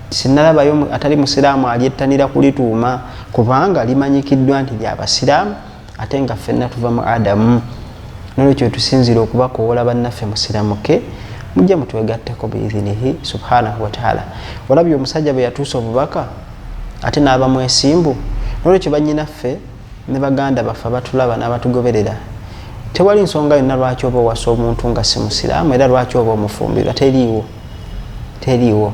sinnalabayo atali musiraamu alyettanira kulituuma, kubanga limanyikiddwa nti lya basiraamu, ate nga ffenna tuva mu Adamu. Nolwekyo tusinziira okubakoowola bannaffe musiramuke, mujje mutwegatteko biidhinihi subhanahu wataala. Olabye omusajja bwe yatuusa obubaka ate n'aba mwesimbu. Nolwekyo bannyinaffe ne baganda baffe abatulaba n'abatugoberera, tewali nsonga yonna lwaki oba owasa omuntu nga si musiraamu, era lwaki oba omufumbirwa. Teriiwo, teriiwo.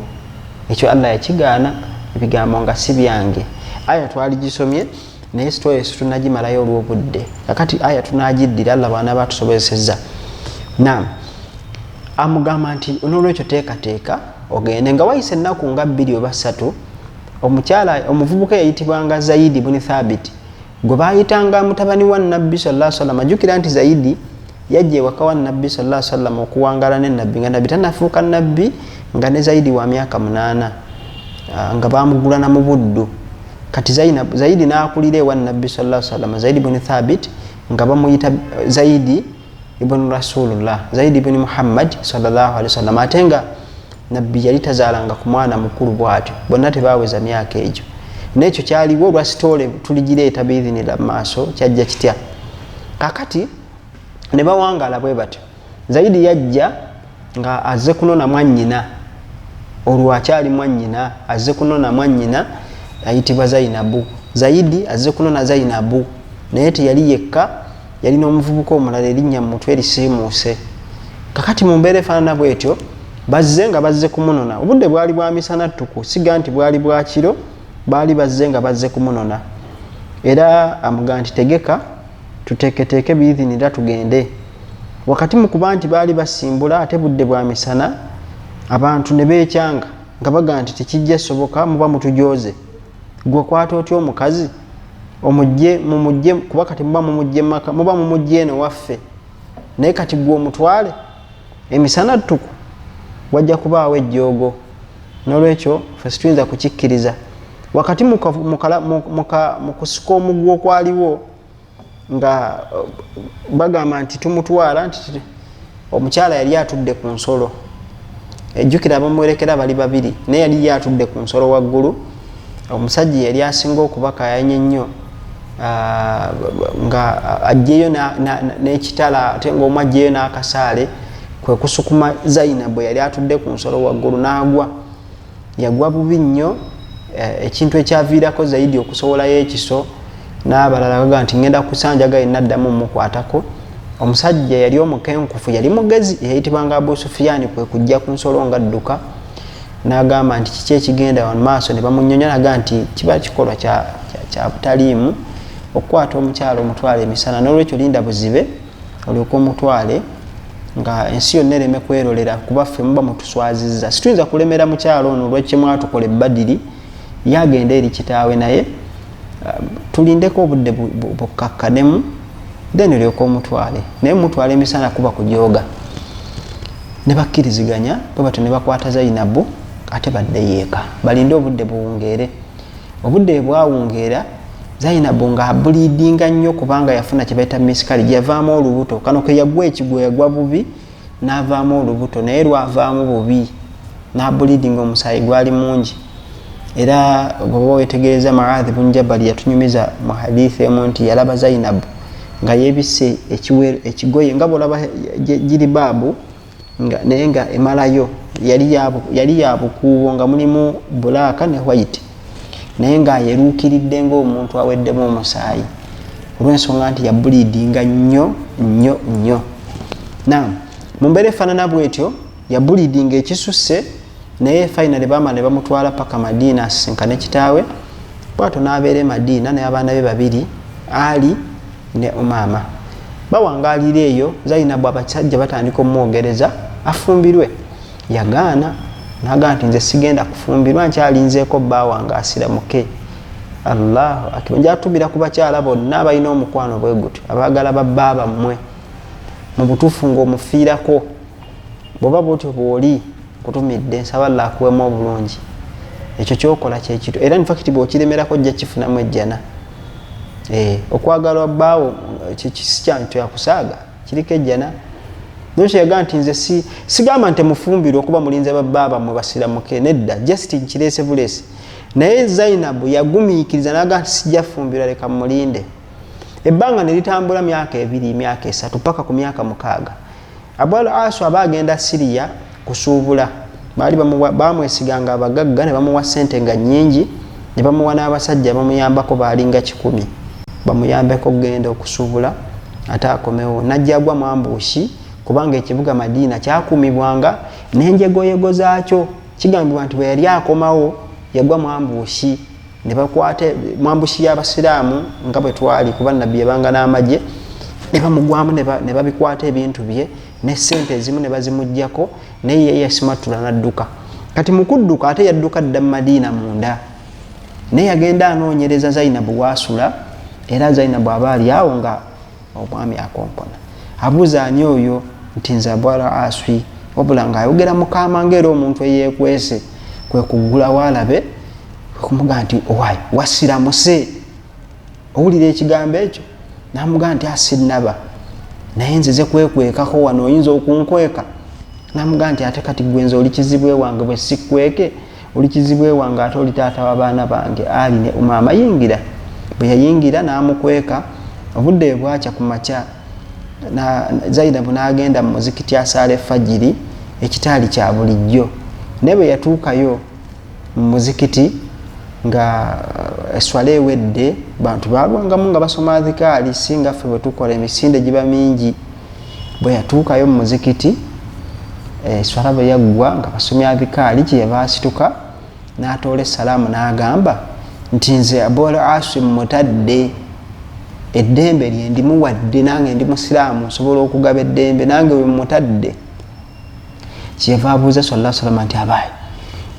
Ekyo Allah yakigaana. Ebigambo nga si byange, aya twaligisomye, naye sitwayo situnagimalayo olw'obudde. Kakati aya tunagiddira Allah bw'anaaba atusobozesezza. Naam, amugamba nti nolwekyo teekateeka ogende. Nga wayise ennaku nga 2 oba 3, omukyala omuvubuka yayitibwanga Zaidi buni Thabit, gwe baayitanga mutabani wa Nabbi sallallahu alaihi wasallam. Ajjukira nti Zaidi yajja ewaka wa Nabbi sallallahu alaihi wasallam okuwangala ne Nabbi nga Nabbi tannafuuka Nabbi, nga ne Zaidi wa myaka 8, nga bamugulana mu buddu. Kati Zaidi n'akulira ewa Nabbi sallallahu alaihi wasallam, Zaidi buni Thabit, nga bamuyita Zaidi ibn Rasulullah, Zaidi ibn Muhammad sallallahu alaihi wasallam, ate nga Nabbi yali tazaalanga ku mwana mukulu bw'atyo, bonna tebaaweza myaka egyo. N'ekyo kyaliwo olwa sitoole tuligireeta biidhinira mu maaso, kyajja kitya. Kakati ne bawangaala bwe batyo. Zaidi yajja nga azze kunona mwannyina, olwo akyali mwannyina, azze kunona mwannyina ayitibwa Zainabu. Zaidi azze kunona Zainabu, naye teyali yekka, yali n'omuvubuka omulala erinnya mu mutwe erisiimuuse. Kakati mu mbeera efaanana bwetyo, bazze nga bazze kumunona. Obudde bwali bwa misana ttuku, siga nti bwali bwa kiro, baali bazze nga bazze kumunona. Era amugamba nti tegeka, tuteeketeeke biidhinira tugende. Wakati mu kuba nti baali basimbula ate budde bwa misana, abantu ne beekyanga nga bagamba nti tekijja soboka, muba mutujooze. Gwe kwata otya omukazi omujje, mumujje, kuba kati muba mumujje maka, muba mumujje eno waffe, naye kati gwe omutwale emisana ttuku, wajja kubaawo ejjoogo. N'olwekyo ffe situyinza kukikkiriza. Wakati mu kusika omugwa okwaliwo, nga bagamba nti tumutwala, nti Omukyala yali atudde ku nsolo, ejjukira abamuwerekera bali babiri, naye yali ye atudde ku nsolo waggulu. Omusajja yali asinga okubakayanya ennyo, nga ajjeyo n'ekitala, ate ng'omu ajjeyo n'akasaale, kwe kusukuma Zainabu yali atudde ku nsolo waggulu n'agwa. Yagwa bubi nnyo, ekintu ekyaviirako Zaidi okusowolayo ekiso n'abalala baga nti ngenda kusanjaga yenna addamu mukwatako. Omusajja yali omukenkufu, yali mugezi, yayitibwanga Abu Sufiyaani, kwe kujja ku nsolo nga adduka n'agamba nti kiki ekigenda wano maaso, ne bamunyonya naga nti kiba kikolwa kya butaliimu okukwata omukyala omutwale emisana, n'olwekyo linda buzibe olyoke omutwale nga ensi yonna ereme kwerolera, kuba ffe muba mutuswazizza, situyinza kulemera mukyalo ono olwekye mwatukola ebbadiri. Yagenda eri kitaawe, naye tulindeko obudde bukkakkanemu, then olyoke omutwale, naye mutwale emisana kuba kujooga. Ne bakkiriziganya bwe batyo ne bakwata Zainabu ate baddeyo eka balinde obudde buwungeere. Obudde bwe bwawungeera, Zainabu ng'abuliidinga nnyo kubanga yafuna kye bayita miscarriage, yavaamu olubuto. Kano ke yagwa ekigwo, yagwa bubi n'avaamu olubuto, naye lwavaamu bubi n'abuliidinga, omusaayi gwali mungi. Era bw'oba weetegereza, Maadhi bun Jabali yatunyumiza mu hadithi emu nti yalaba Zainabu nga yeebisse ekigoye nga bw'olaba jiribaabu, naye nga emalayo yali ya bukuubo nga mulimu bulaaka ne white, naye ng'ayeruukiridde ng'omuntu aweddemu omusaayi olw'ensonga nti yabuliidinga nnyo nnyo nnyo. Naam, mu mbeera efaanana bwetyo yabuliidinga ekisusse, naye finally baamala ne bamutwala paka Madiina asisinkane kitaawe. Bwatyo n'abeera e Madiina n'abaana be babiri, Ali ne Umaama, bawangaalira eyo. Zainabu abasajja batandika omwogereza afumbirwe, yagaana naga nti nze sigenda kufumbirwa, nkyalinzeeko bba wange asiramuke. Allahu akbar! Njatumira ku bakyala bonna abalina omukwano bwe gutyo, abaagala babba bammwe mu butuufu ng'omufiirako. Bw'oba bwotyo bw'oli, kutumidde, nsaba Allah akuwemu obulungi. Ekyo kyokola kyekito, era infact bw'okiremerako ojja kifunamu ejjana. Okwagala bbaawo si kyantu yakusaaga, kiriko ejjana. Nokyo yagaa nti nze sigamba nti mufumbirwe okuba mulinze babba bammwe basiramuke, nedda, just nkireese buleesi. Naye Zainabu yagumiikiriza naga nti sijja fumbirwa, leka mulinde. Ebbanga ne litambula, myaka 2, myaka 3, paka ku myaka 6. Abu Asu aba agenda Siriya kusuubula. Baali bamwesiganga abagagga ne bamuwa ssente nga nnyingi, ne bamuwa n'abasajja bamuyambako baalinga 100, bamuyambeko okugenda okusuubula ate akomewo. Najja agwa mu ambushi, kubanga ekibuga Madiina kyakuumibwanga n'enjegoyego zaakyo. Kigambibwa nti bwe yali akomawo yagwa mu ambushi, ne bakwata mu ambushi y'abasiraamu nga bwe twali, kuba nabbi yabanga n'amagye, ne bamugwamu ne babikwata ebintu bye ne ssente ezimu ne bazimuggyako, naye ye yasimattula n'adduka. Kati mu kudduka ate yadduka dda mu Madiina munda, naye yagenda anoonyereza Zainabu waasula. Era Zainabu aba ali awo nga omwami akonkona, abuuza ani oyo, nti nze Abwala Aswi, wabula ng'ayogera mukama ng'era omuntu eyeekwese. Kwe kuggulawo alabe, kwe kumugamba nti owaayi wasiramuse, owulira ekigambo ekyo? N'amugamba nti asinnaba, naye nzize kwekwekako wano, oyinza okunkweka? N'amugamba nti ate kati gwe nze oli kizibwe wange, bwe sikkweke oli kizibwe wange, ate oli taata w'abaana bange Ali ne Umaama, yingira. Bwe yayingira n'amukweka. Obudde bwe bwakya ku makya, Zainabu n'agenda mu muzikiti asaala efajiri, ekitaali kya bulijjo. Naye bwe yatuukayo mu muzikiti nga eswala ewedde, bantu balwangamu nga basoma adhikaali, singa ffe bwe tukola emisinde giba mingi. Bwe yatuukayo mu muzikiti, eswala bwe yaggwa nga basomya adhikaali, kyeyava asituka n'atoola essalaamu n'agamba nti nze Abul Asim mutadde, eddembe lye ndimuwadde, nange ndi musiraamu, nsobola okugaba eddembe, nange we mutadde. Kyeyava abuuza sallallahu alaihi wasallam nti abaayi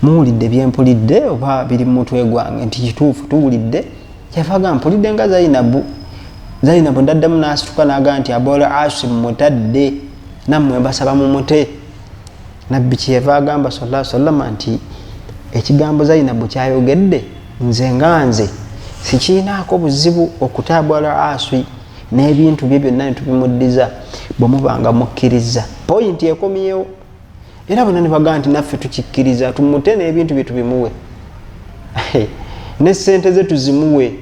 muwulidde byempulidde oba biri mu mutwe gwange? Nti kituufu, tuwulidde. Kyeyava agamba mpulidde nga Zainabu ndaddemu n'asituka n'agamba nti Abul Asim mutadde, nammwe mbasaba mumute. Nabbi kyeyava agamba sallallahu alaihi wasallam nti ekigambo Zainabu kyayogedde nze nga nze sikiinaako buzibu okuta Abul Aswi n'ebintu bye byonna ne tubimuddiza, bwe mubanga mukkiriza. Pointi ekomyewo. Era bonna ne bagamba nti naffe tukikkiriza, tumute n'ebintu bye tubimuwe, ne ssente ze tuzimuwe.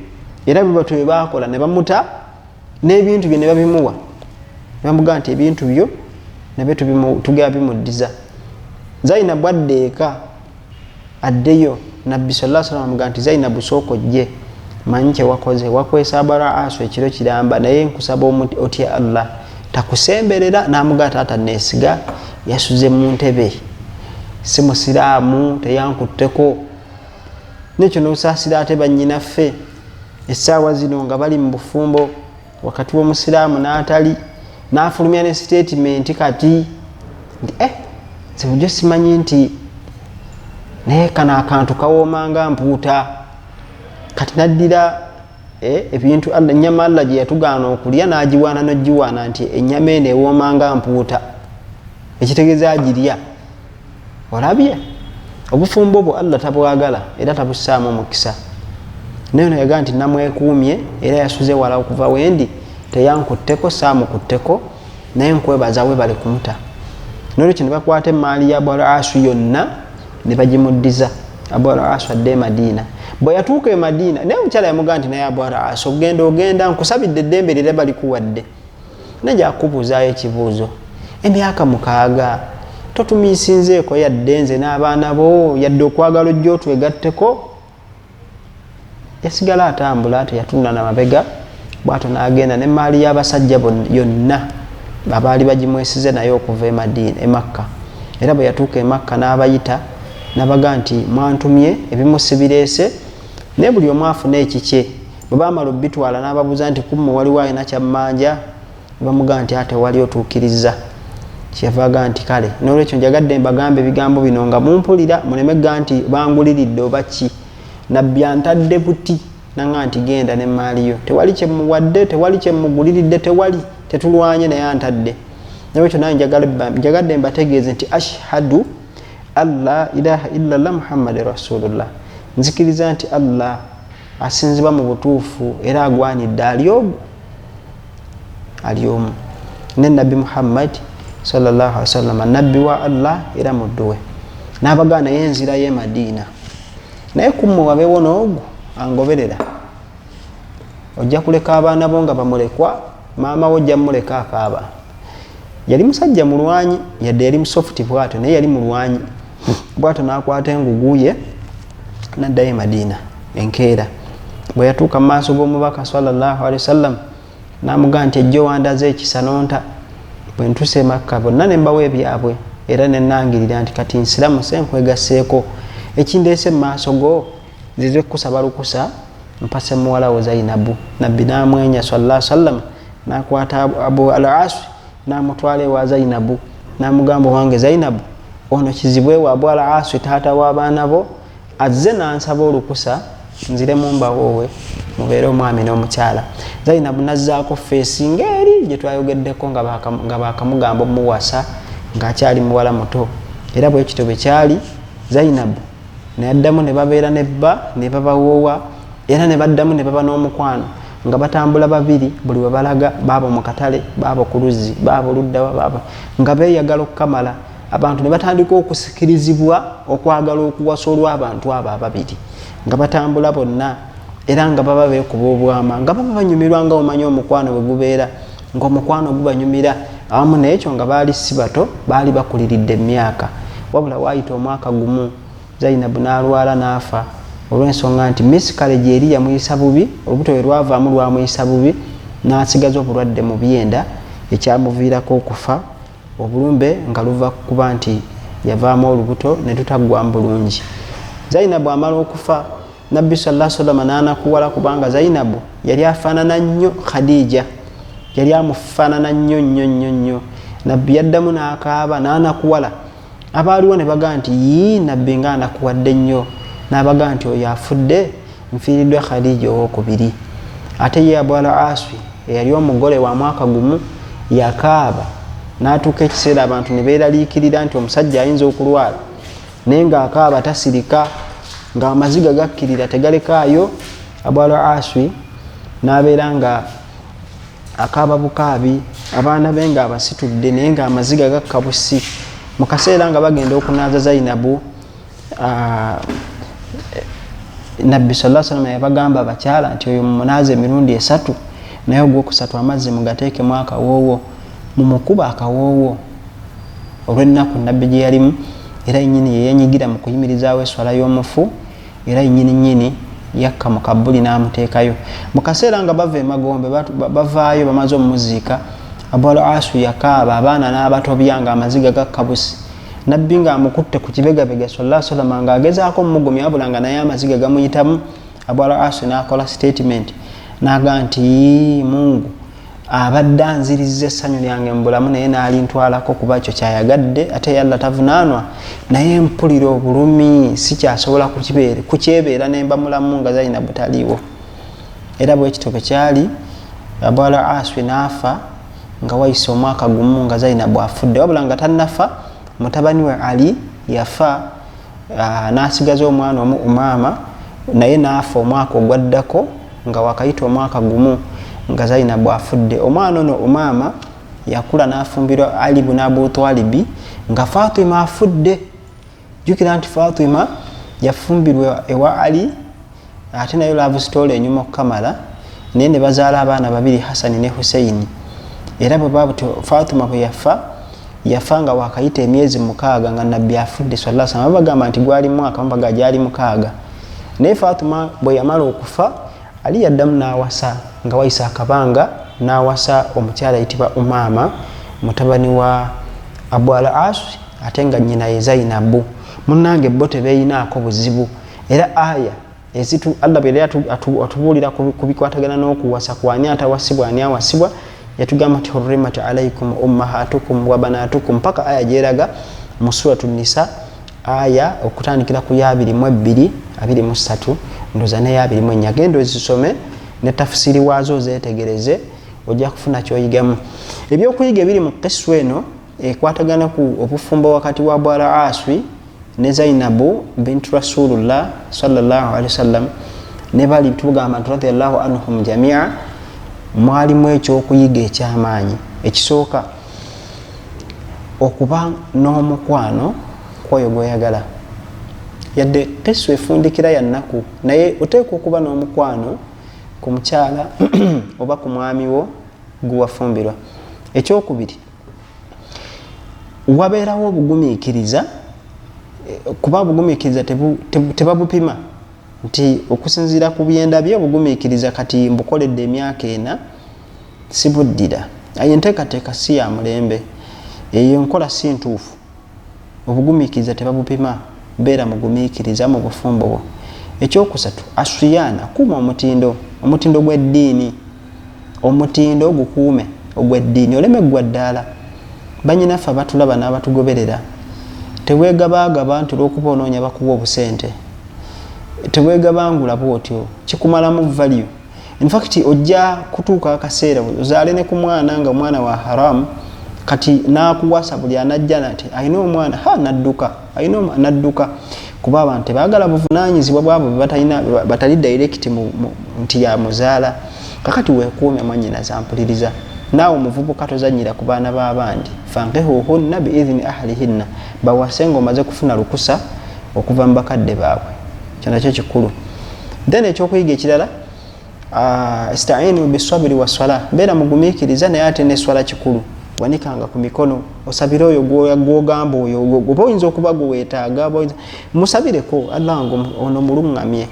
Era bwe batyo bwe baakola, ne bamuta n'ebintu bye ne babimuwa, ne bamugamba nti ebintu byo nabyo tugenda bimuddiza. Zainabu adda eka, addeyo, Nabbi sallallahu alaihi wasallam amugamba nti Zainabu, sooka ojje, manyi kyewakoze, wakwesa Abaraasu ekiro kiramba, naye nkusaba otya Allah takusemberera. N'amugamba, taata neesiga yasuze mu ntebe, si musiraamu, teyankutteko. Nekyo nosaasira ate bannyinaffe essaawa zino nga bali mu bufumbo wakati w'omusiraamu n'atali, n'afulumya ne sitatimenti kati nti nze bulijjo simanyi nti naye kano akantu kawoomanga mpuuta. Kati naddira ebintu Allah, ennyama Allah gye yatugaana okulya, n'agiwaana n'ogiwaana nti ennyama eno ewoomanga mpuuta, ekitegeeza agirya. Olabye obufumbo bwo Allah tabwagala era tabussaamu omukisa. Naye ono yagamba nti namwekuumye era yasuze wala okuva wendi, teyankutteko, saamukutteko, naye nkwebaza, webale kumuta. Nolwekyo ne bakwata emaali ya Abu Al-Asu yonna ne bagimuddiza. Abu Al-Asu adde e Madiina. Bwe yatuuka e Madiina, naye omukyala yamugamba nti naye Abu Al-Asu, ogenda ogenda, nkusabidde eddembe lye balikuwadde, naye nja kukubuuzaayo ekibuuzo. Emyaka 6 totumiisinzeeko yadde nze n'abaana bo, yadde okwagala ojja otwegatteko. Yasigala atambula, teyatunula na mabega. Bwatyo n'agenda n'emaali y'abasajja yonna abaali bagimwesize naye okuva e Madiina, e Makka. Era bwe yatuuka e Makka n'abayita, n'abaga nti mwantumye, ebimu sibireese, naye buli omu afune ekikye. Bwe baamala obitwala, n'ababuuza nti kummwe waliwo alina kyammanja? Bamugaa nti ate wali otuukiriza. Kyeyava aga nti kale nolwekyo njagadde mbagambe ebigambo bino nga mumpulira, muleme ga nti banguliridde oba ki. Nabbi antadde buti nanga nti genda nemaaliyo, tewali kyemuwadde, tewali kyemuguliridde, tewali, tetulwanye, naye antadde. Nolwekyo nange njagadde mbategeeze nti ashhadu an la ilaha illallah Muhammadi rasulullah, nzikiriza nti Allah asinzibwa mu butuufu era agwanidde ali ogu, ali omu, ne Nabbi Muhammad sallallahu alaihi wasallam nabbi wa Allah era muddu we. N'abagaa naye enzira ye Madiina, naye kummwe wabeewo n'ogu angoberera. Ojja kuleka abaana bo nga bamulekwa, maama wo ojja muleka akaaba. Yali musajja mulwanyi, yadde yali musofuti bwatyo, naye yali mulwanyi. Bwatyo n'akwata engugu ye n'addayo e Madiina. Enkeera bwe yatuuka mu maaso g'omubaka sallallahu alaihi wasallam, n'amugamba nti ejjo wandaze ekisa nonta, bwe ntuuse e Makka bonna ne mbawa ebyabwe, era ne nangirira nti kati nsiramuse, nkwegasseeko. Ekindeese mu maaso go, nzize kukusaba lukusa mpase muwala wo Zainabu. Nabbi n'amwenya sallallahu sallam, n'akwata Abu Al Aswi n'amutwala ewa Zainabu, n'amugamba, owange Zainabu, ono kizibwe wa Abu Al Aswi, taata w'abaana bo, azze n'ansaba olukusa nziremu mbawoowe mubeere omwami n'omukyala. Zainabu nazzaako face ng'eri gye twayogeddeko nga bakamugamba omuwasa ng'akyali muwala muto. Era bwe kityo bwe kyali. Zainabu neyaddamu ne babeera ne bba, ne babawoowa, era ne baddamu ne baba n'omukwano nga batambula babiri buli we balaga, baabo mu katale, baabo ku luzzi, baabo luddawa, baabo nga beeyagala okukamala. Abantu ne batandika okusikirizibwa okwagala okuwasa olw'abantu abo ababiri nga batambula bonna, era nga baba beekuba obwama, nga baba banyumirwa, nga omanyi omukwano bwe gubeera, ng'omukwano gubanyumira. Awamu n'ekyo nga baali si bato, baali bakuliridde emyaka. Wabula waayita omwaka gumu, Zainabu n'alwala n'afa, olw'ensonga nti miscarriage eri yamuyisa bubi, olubuto lwe lwavaamu lwamuyisa bubi, n'asigaza obulwadde mu byenda ekyamuviirako okufa. Obulumbe nga luva kuba nti yavaamu olubuto ne tutaggwamu bulungi. Zainabu amala okufa, Nabbi sallallahu sallama n'anakuwala, kubanga Zainabu yali afaanana nnyo Khadija, yali amufaanana nnyo nnyo nnyo nnyo. Nabbi yaddamu n'akaaba n'anakuwala. Abaaliwo ne bagaa nti yii, Nabbi nga anakuwadde nnyo. N'abagaa nti oyo afudde, nfiiriddwa Khadija owokubiri. Ate ye Abu Al Aswi eyali omugole wa mwaka gumu yakaaba n'atuuka ekiseera abantu ne beeraliikirira nti omusajja ayinza okulwala, naye ng'akaaba tasirika, ng'amaziga gakkirira tegalekaayo. Abu Al Aswi n'abeera nga akaaba bukaabi. Abaana be nga abasitudde, naye nga amaziga gakka busi. Mu kaseera nga bagenda okunaaza Zainabu, Nabbi sallallahu alaihi wasallam yabagamba abakyala nti oyo mumunaaze emirundi 3, naye ogwokusatu amazzi mugateekemu akawoowo, mumukuba akawoowo olw'ennaku Nabbi gye yalimu. Era yennyini ye yenyigira mu kuyimirizaawo esswala y'omufu, era yennyini nnyini yakka mu kabbuli n'amuteekayo. Mu kaseera nga bava emagombe, bavaayo bamaze omumuziika, Abu al-Asu yakaaba, abaana n'abatobya nga amaziga gakka busi. Nabbi ng'amukutte ku kibegabega sallallahu alaihi wasallam ng'agezaako omugumya, wabula nga naye amaziga gamuyitamu. Abu al-Asu n'akola statement n'agamba nti Mungu abadde anzirizza essanyu lyange mu bulamu, naye n'alintwalako kuba ekyo kyayagadde, ate Allah tavunaanwa, naye mpulira obulumi, sikyasobola kukyebeera nemba mulamu nga Zainabu taliiwo. Era bwe kityo bwe kyali, Abu al-Aswi n'afa nga wayise omwaka gumu nga Zainabu afudde. Wabula nga tannafa, mutabani we Ali yafa, n'asigaza omwana omu Umaama, naye n'afa omwaka ogwaddako nga wakayita omwaka gumu nga Zainabu afudde. Omwana ono Umaama yakula n'afumbirwa Ali ibn Abu Talibi nga Fatima afudde. Jjukira nti Fatima yafumbirwa ewa Ali, ate nayo love story enyuma okukamala, naye ne bazaala abaana babiri, Hasani ne Huseini. Era bwe babutyo Fatima bwe yafa, yafa nga wakayita emyezi 6 nga Nabbi afudde sallallahu alaihi wasallam. Bagamba nti gwali mwaka, baga gyali 6. Naye Fatima bwe yamala okufa, Ali yaddamu n'awasa nga wayise akabanga, n'awasa omukyala ayitibwa Umaama mutabani wa Abu al-As, ate nga nnyina ye Zainabu. Munnange bo tebeeyinaako buzibu. Era aya ezitu Allah bwe yali atubuulira ku bikwatagana n'okuwasa, ku ani atawasibwa, ani awasibwa, yatugamba nti hurrimat alaikum ummahatukum wa banatukum, mpaka aya gyeraga mu Suratu Nisa, aya okutandikira ku ya 22, 23, ndoza ne ya 24. Genda ozisome ne tafsiri waazo ozeetegereze, ojja kufuna ky'oyigamu. Ebyokuyiga ebiri mu kiswa eno ekwatagana ku obufumbo wakati wa Abu al-Aswi ne Zainabu bintu Rasulullah sallallahu alaihi wasallam ne bali tugamba nti radiyallahu anhum jamia, mwalimu ekyokuyiga ekyamaanyi. Ekisooka, okuba n'omukwano kwoyo gw'oyagala. Yadde kiswa efundikira ya nnaku, naye oteekwa okuba n'omukwano ku mukyala oba ku mwami wo gwewafumbirwa. Ekyokubiri, wabeerawo obugumiikiriza, kuba obugumiikiriza tebabupima nti okusinziira ku byendabye obugumiikiriza kati mbukoledde emyaka 4 sibuddira. Ayo enteekateeka si ya mulembe, eyo enkola si ntuufu. Obugumiikiriza tebabupima, beera mugumiikiriza mu bufumbo bwo. Ekyokusatu, aswiyaana, kuuma omutindo, omutindo gw'eddiini, omutindo gukuume ogw'eddiini, oleme ggwa ddaala. Bannyinaffe abatulaba n'abatugoberera, teweegabaagaba nti olw'okuba onoonya bakuwa obusente, teweegabangula bw'otyo, kikumalamu value. In fact ojja kutuuka akaseera ozaale ne ku mwana nga omwana wa haramu, kati n'akuwasa buli anajja nati alina omwana, ha nadduka, alina nadduka, kuba abantu tebaagala buvunaanyizibwa bwabwe batalina, batali direct nti ya muzaala. Kakati weekuume mwannyina zampuliriza, naawe omuvubuka tozannyira ku baana b'abandi. Fankihuhunna biidhini ahlihinna, bawase ng'omaze kufuna lukusa okuva mu bakadde baabwe, kyo nakyo kikulu. Then ekyokuyiga ekirala, istainu bisabiri waswala, beera mugumiikiriza, naye ate n'eswala kikulu. Wanikanga ku mikono osabire oyo gw'ogamba oyo, oba oyinza okuba gwe weetaaga, musabireko Allah nga ono muluŋŋamye,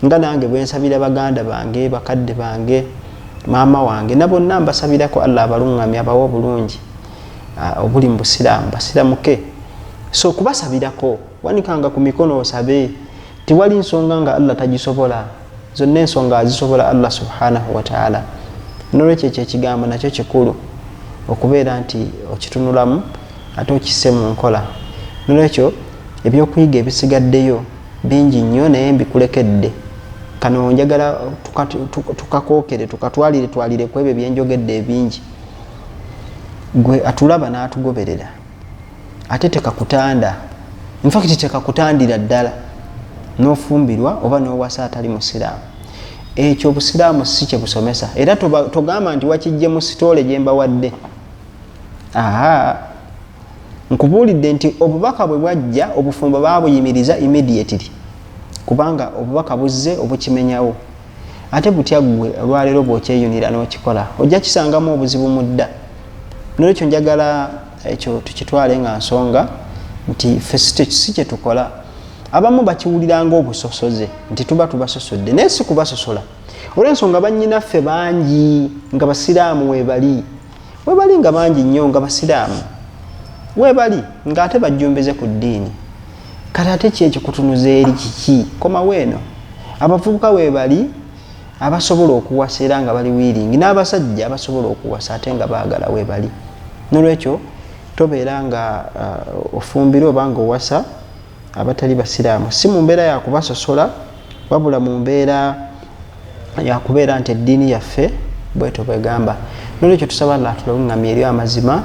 nga nange bwe nsabira baganda bange, bakadde bange, maama wange, na bonna mbasabirako Allah abaluŋŋamye, abawe obulungi obuli mu busiraamu, basiramuke. So kubasabirako, wanikanga ku mikono osabe, tiwali nsonga nga Allah tagisobola, zonna ensonga azisobola Allah subhanahu wa ta'ala. Nolwekyo ekyo ekigambo nakyo kikulu okubeera nti okitunulamu ate okisse mu nkola. Nolwekyo ebyokuyiga ebisigaddeyo bingi nnyo, naye mbikulekedde. Kano njagala tukakookere, tukatwalire twalire ku ebyo byenjogedde ebingi. Gwe atulaba n'atugoberera, ate tekakutanda, in fact tekakutandira ddala n'ofumbirwa oba n'owasa atali musiraamu. Ekyo obusiraamu si kye busomesa, era togamba nti wakijje mu sitoole gye mbawadde. Aha, nkubuulidde nti obubaka bwe bwajja, obufumbo baabuyimiriza immediately, kubanga obubaka buzze obukimenyawo. Ate butya ggwe olwaleero bw'okyeyunira n'okikola, ojja kisangamu obuzibu mu dda. Nolwekyo njagala ekyo tukitwale nga nsonga nti ffe si kye tukola. Abamu bakiwulira ng'obusosoze nti tuba tubasosodde, naye si kubasosola, olw'ensonga bannyinaffe bangi nga basiraamu webali, webali nga bangi nnyo nga basiraamu webali, ng'ate bajjumbize ku ddiini. Kati ate ki ekikutunuza eri kiki? Komawo eno. Abavubuka webali abasobola okuwasa era nga bali wiiringi, n'abasajja abasobola okuwasa ate nga baagala webali. Nolwekyo tobeera nga ofumbira oba nga owasa abatali basiraamu, si mu mbeera yakubasosola, wabula mu mbeera yakubeera nti eddiini yaffe bwetyo bwegamba. Nolwekyo tusaba Allah atuluŋŋamye eri amazima,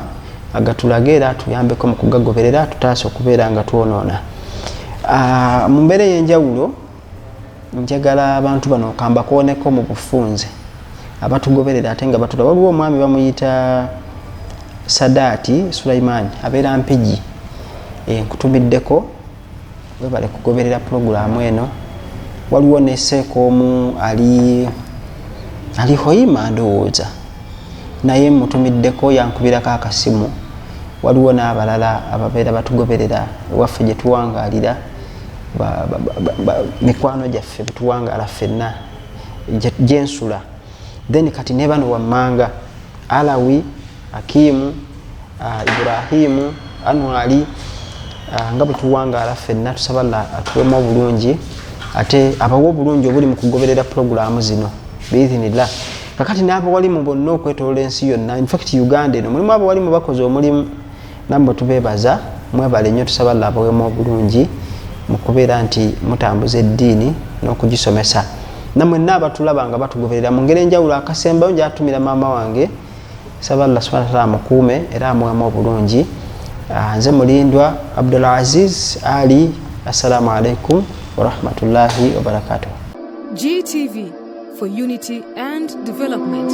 agatulage era atuyambeko mu kugagoberera, atutaase okubeera nga twonoona. Mu mbeera ey'enjawulo njagala abantu bano kambakooneko mu bufunze abatugoberera ate nga batula. Waliwo omwami bamuyita Sadaati Sulaiman, abeera Mpigi. Nkutumiddeko, webale kugoberera pulogulaamu eno. Waliwo ne seeka omu ali Hoima ndowooza, naye mutumiddeko, yankubirako akasimu. Waliwo n'abalala ababeera batugoberera ewaffe gye tuwangaalira, mikwano gyaffe betuwangaala ffenna gyensula. Then kati ne bano wammanga Alawi, Akimu, Ibrahimu, Anwali, nga bwe tuwangaala ffenna, tusaba Allah atuwemu obulungi ate abawe obulungi obuli mu kugoberera pulogulaamu zino biidhinillah. Kakati n'abawalimu bonna okwetolola ensi yonna, infact Uganda eno mulimu abawalimu bakoze omulimu, nammwe tubeebaza, mwebale nnyo. Tusaba Allah abawemu obulungi mu kubeera nti mutambuza eddiini n'okugisomesa. Nammwe nna abatulaba nga batugoberera mu ngeri enjawulo, akasembayo njatumira maama wange, saba Allah subhanahu wa ta'ala amukuume era amuwemu obulungi. Nze Mulindwa Abdul Aziz Ali, assalamu alaikum warahmatullahi wabarakatuh. GTV for unity and development.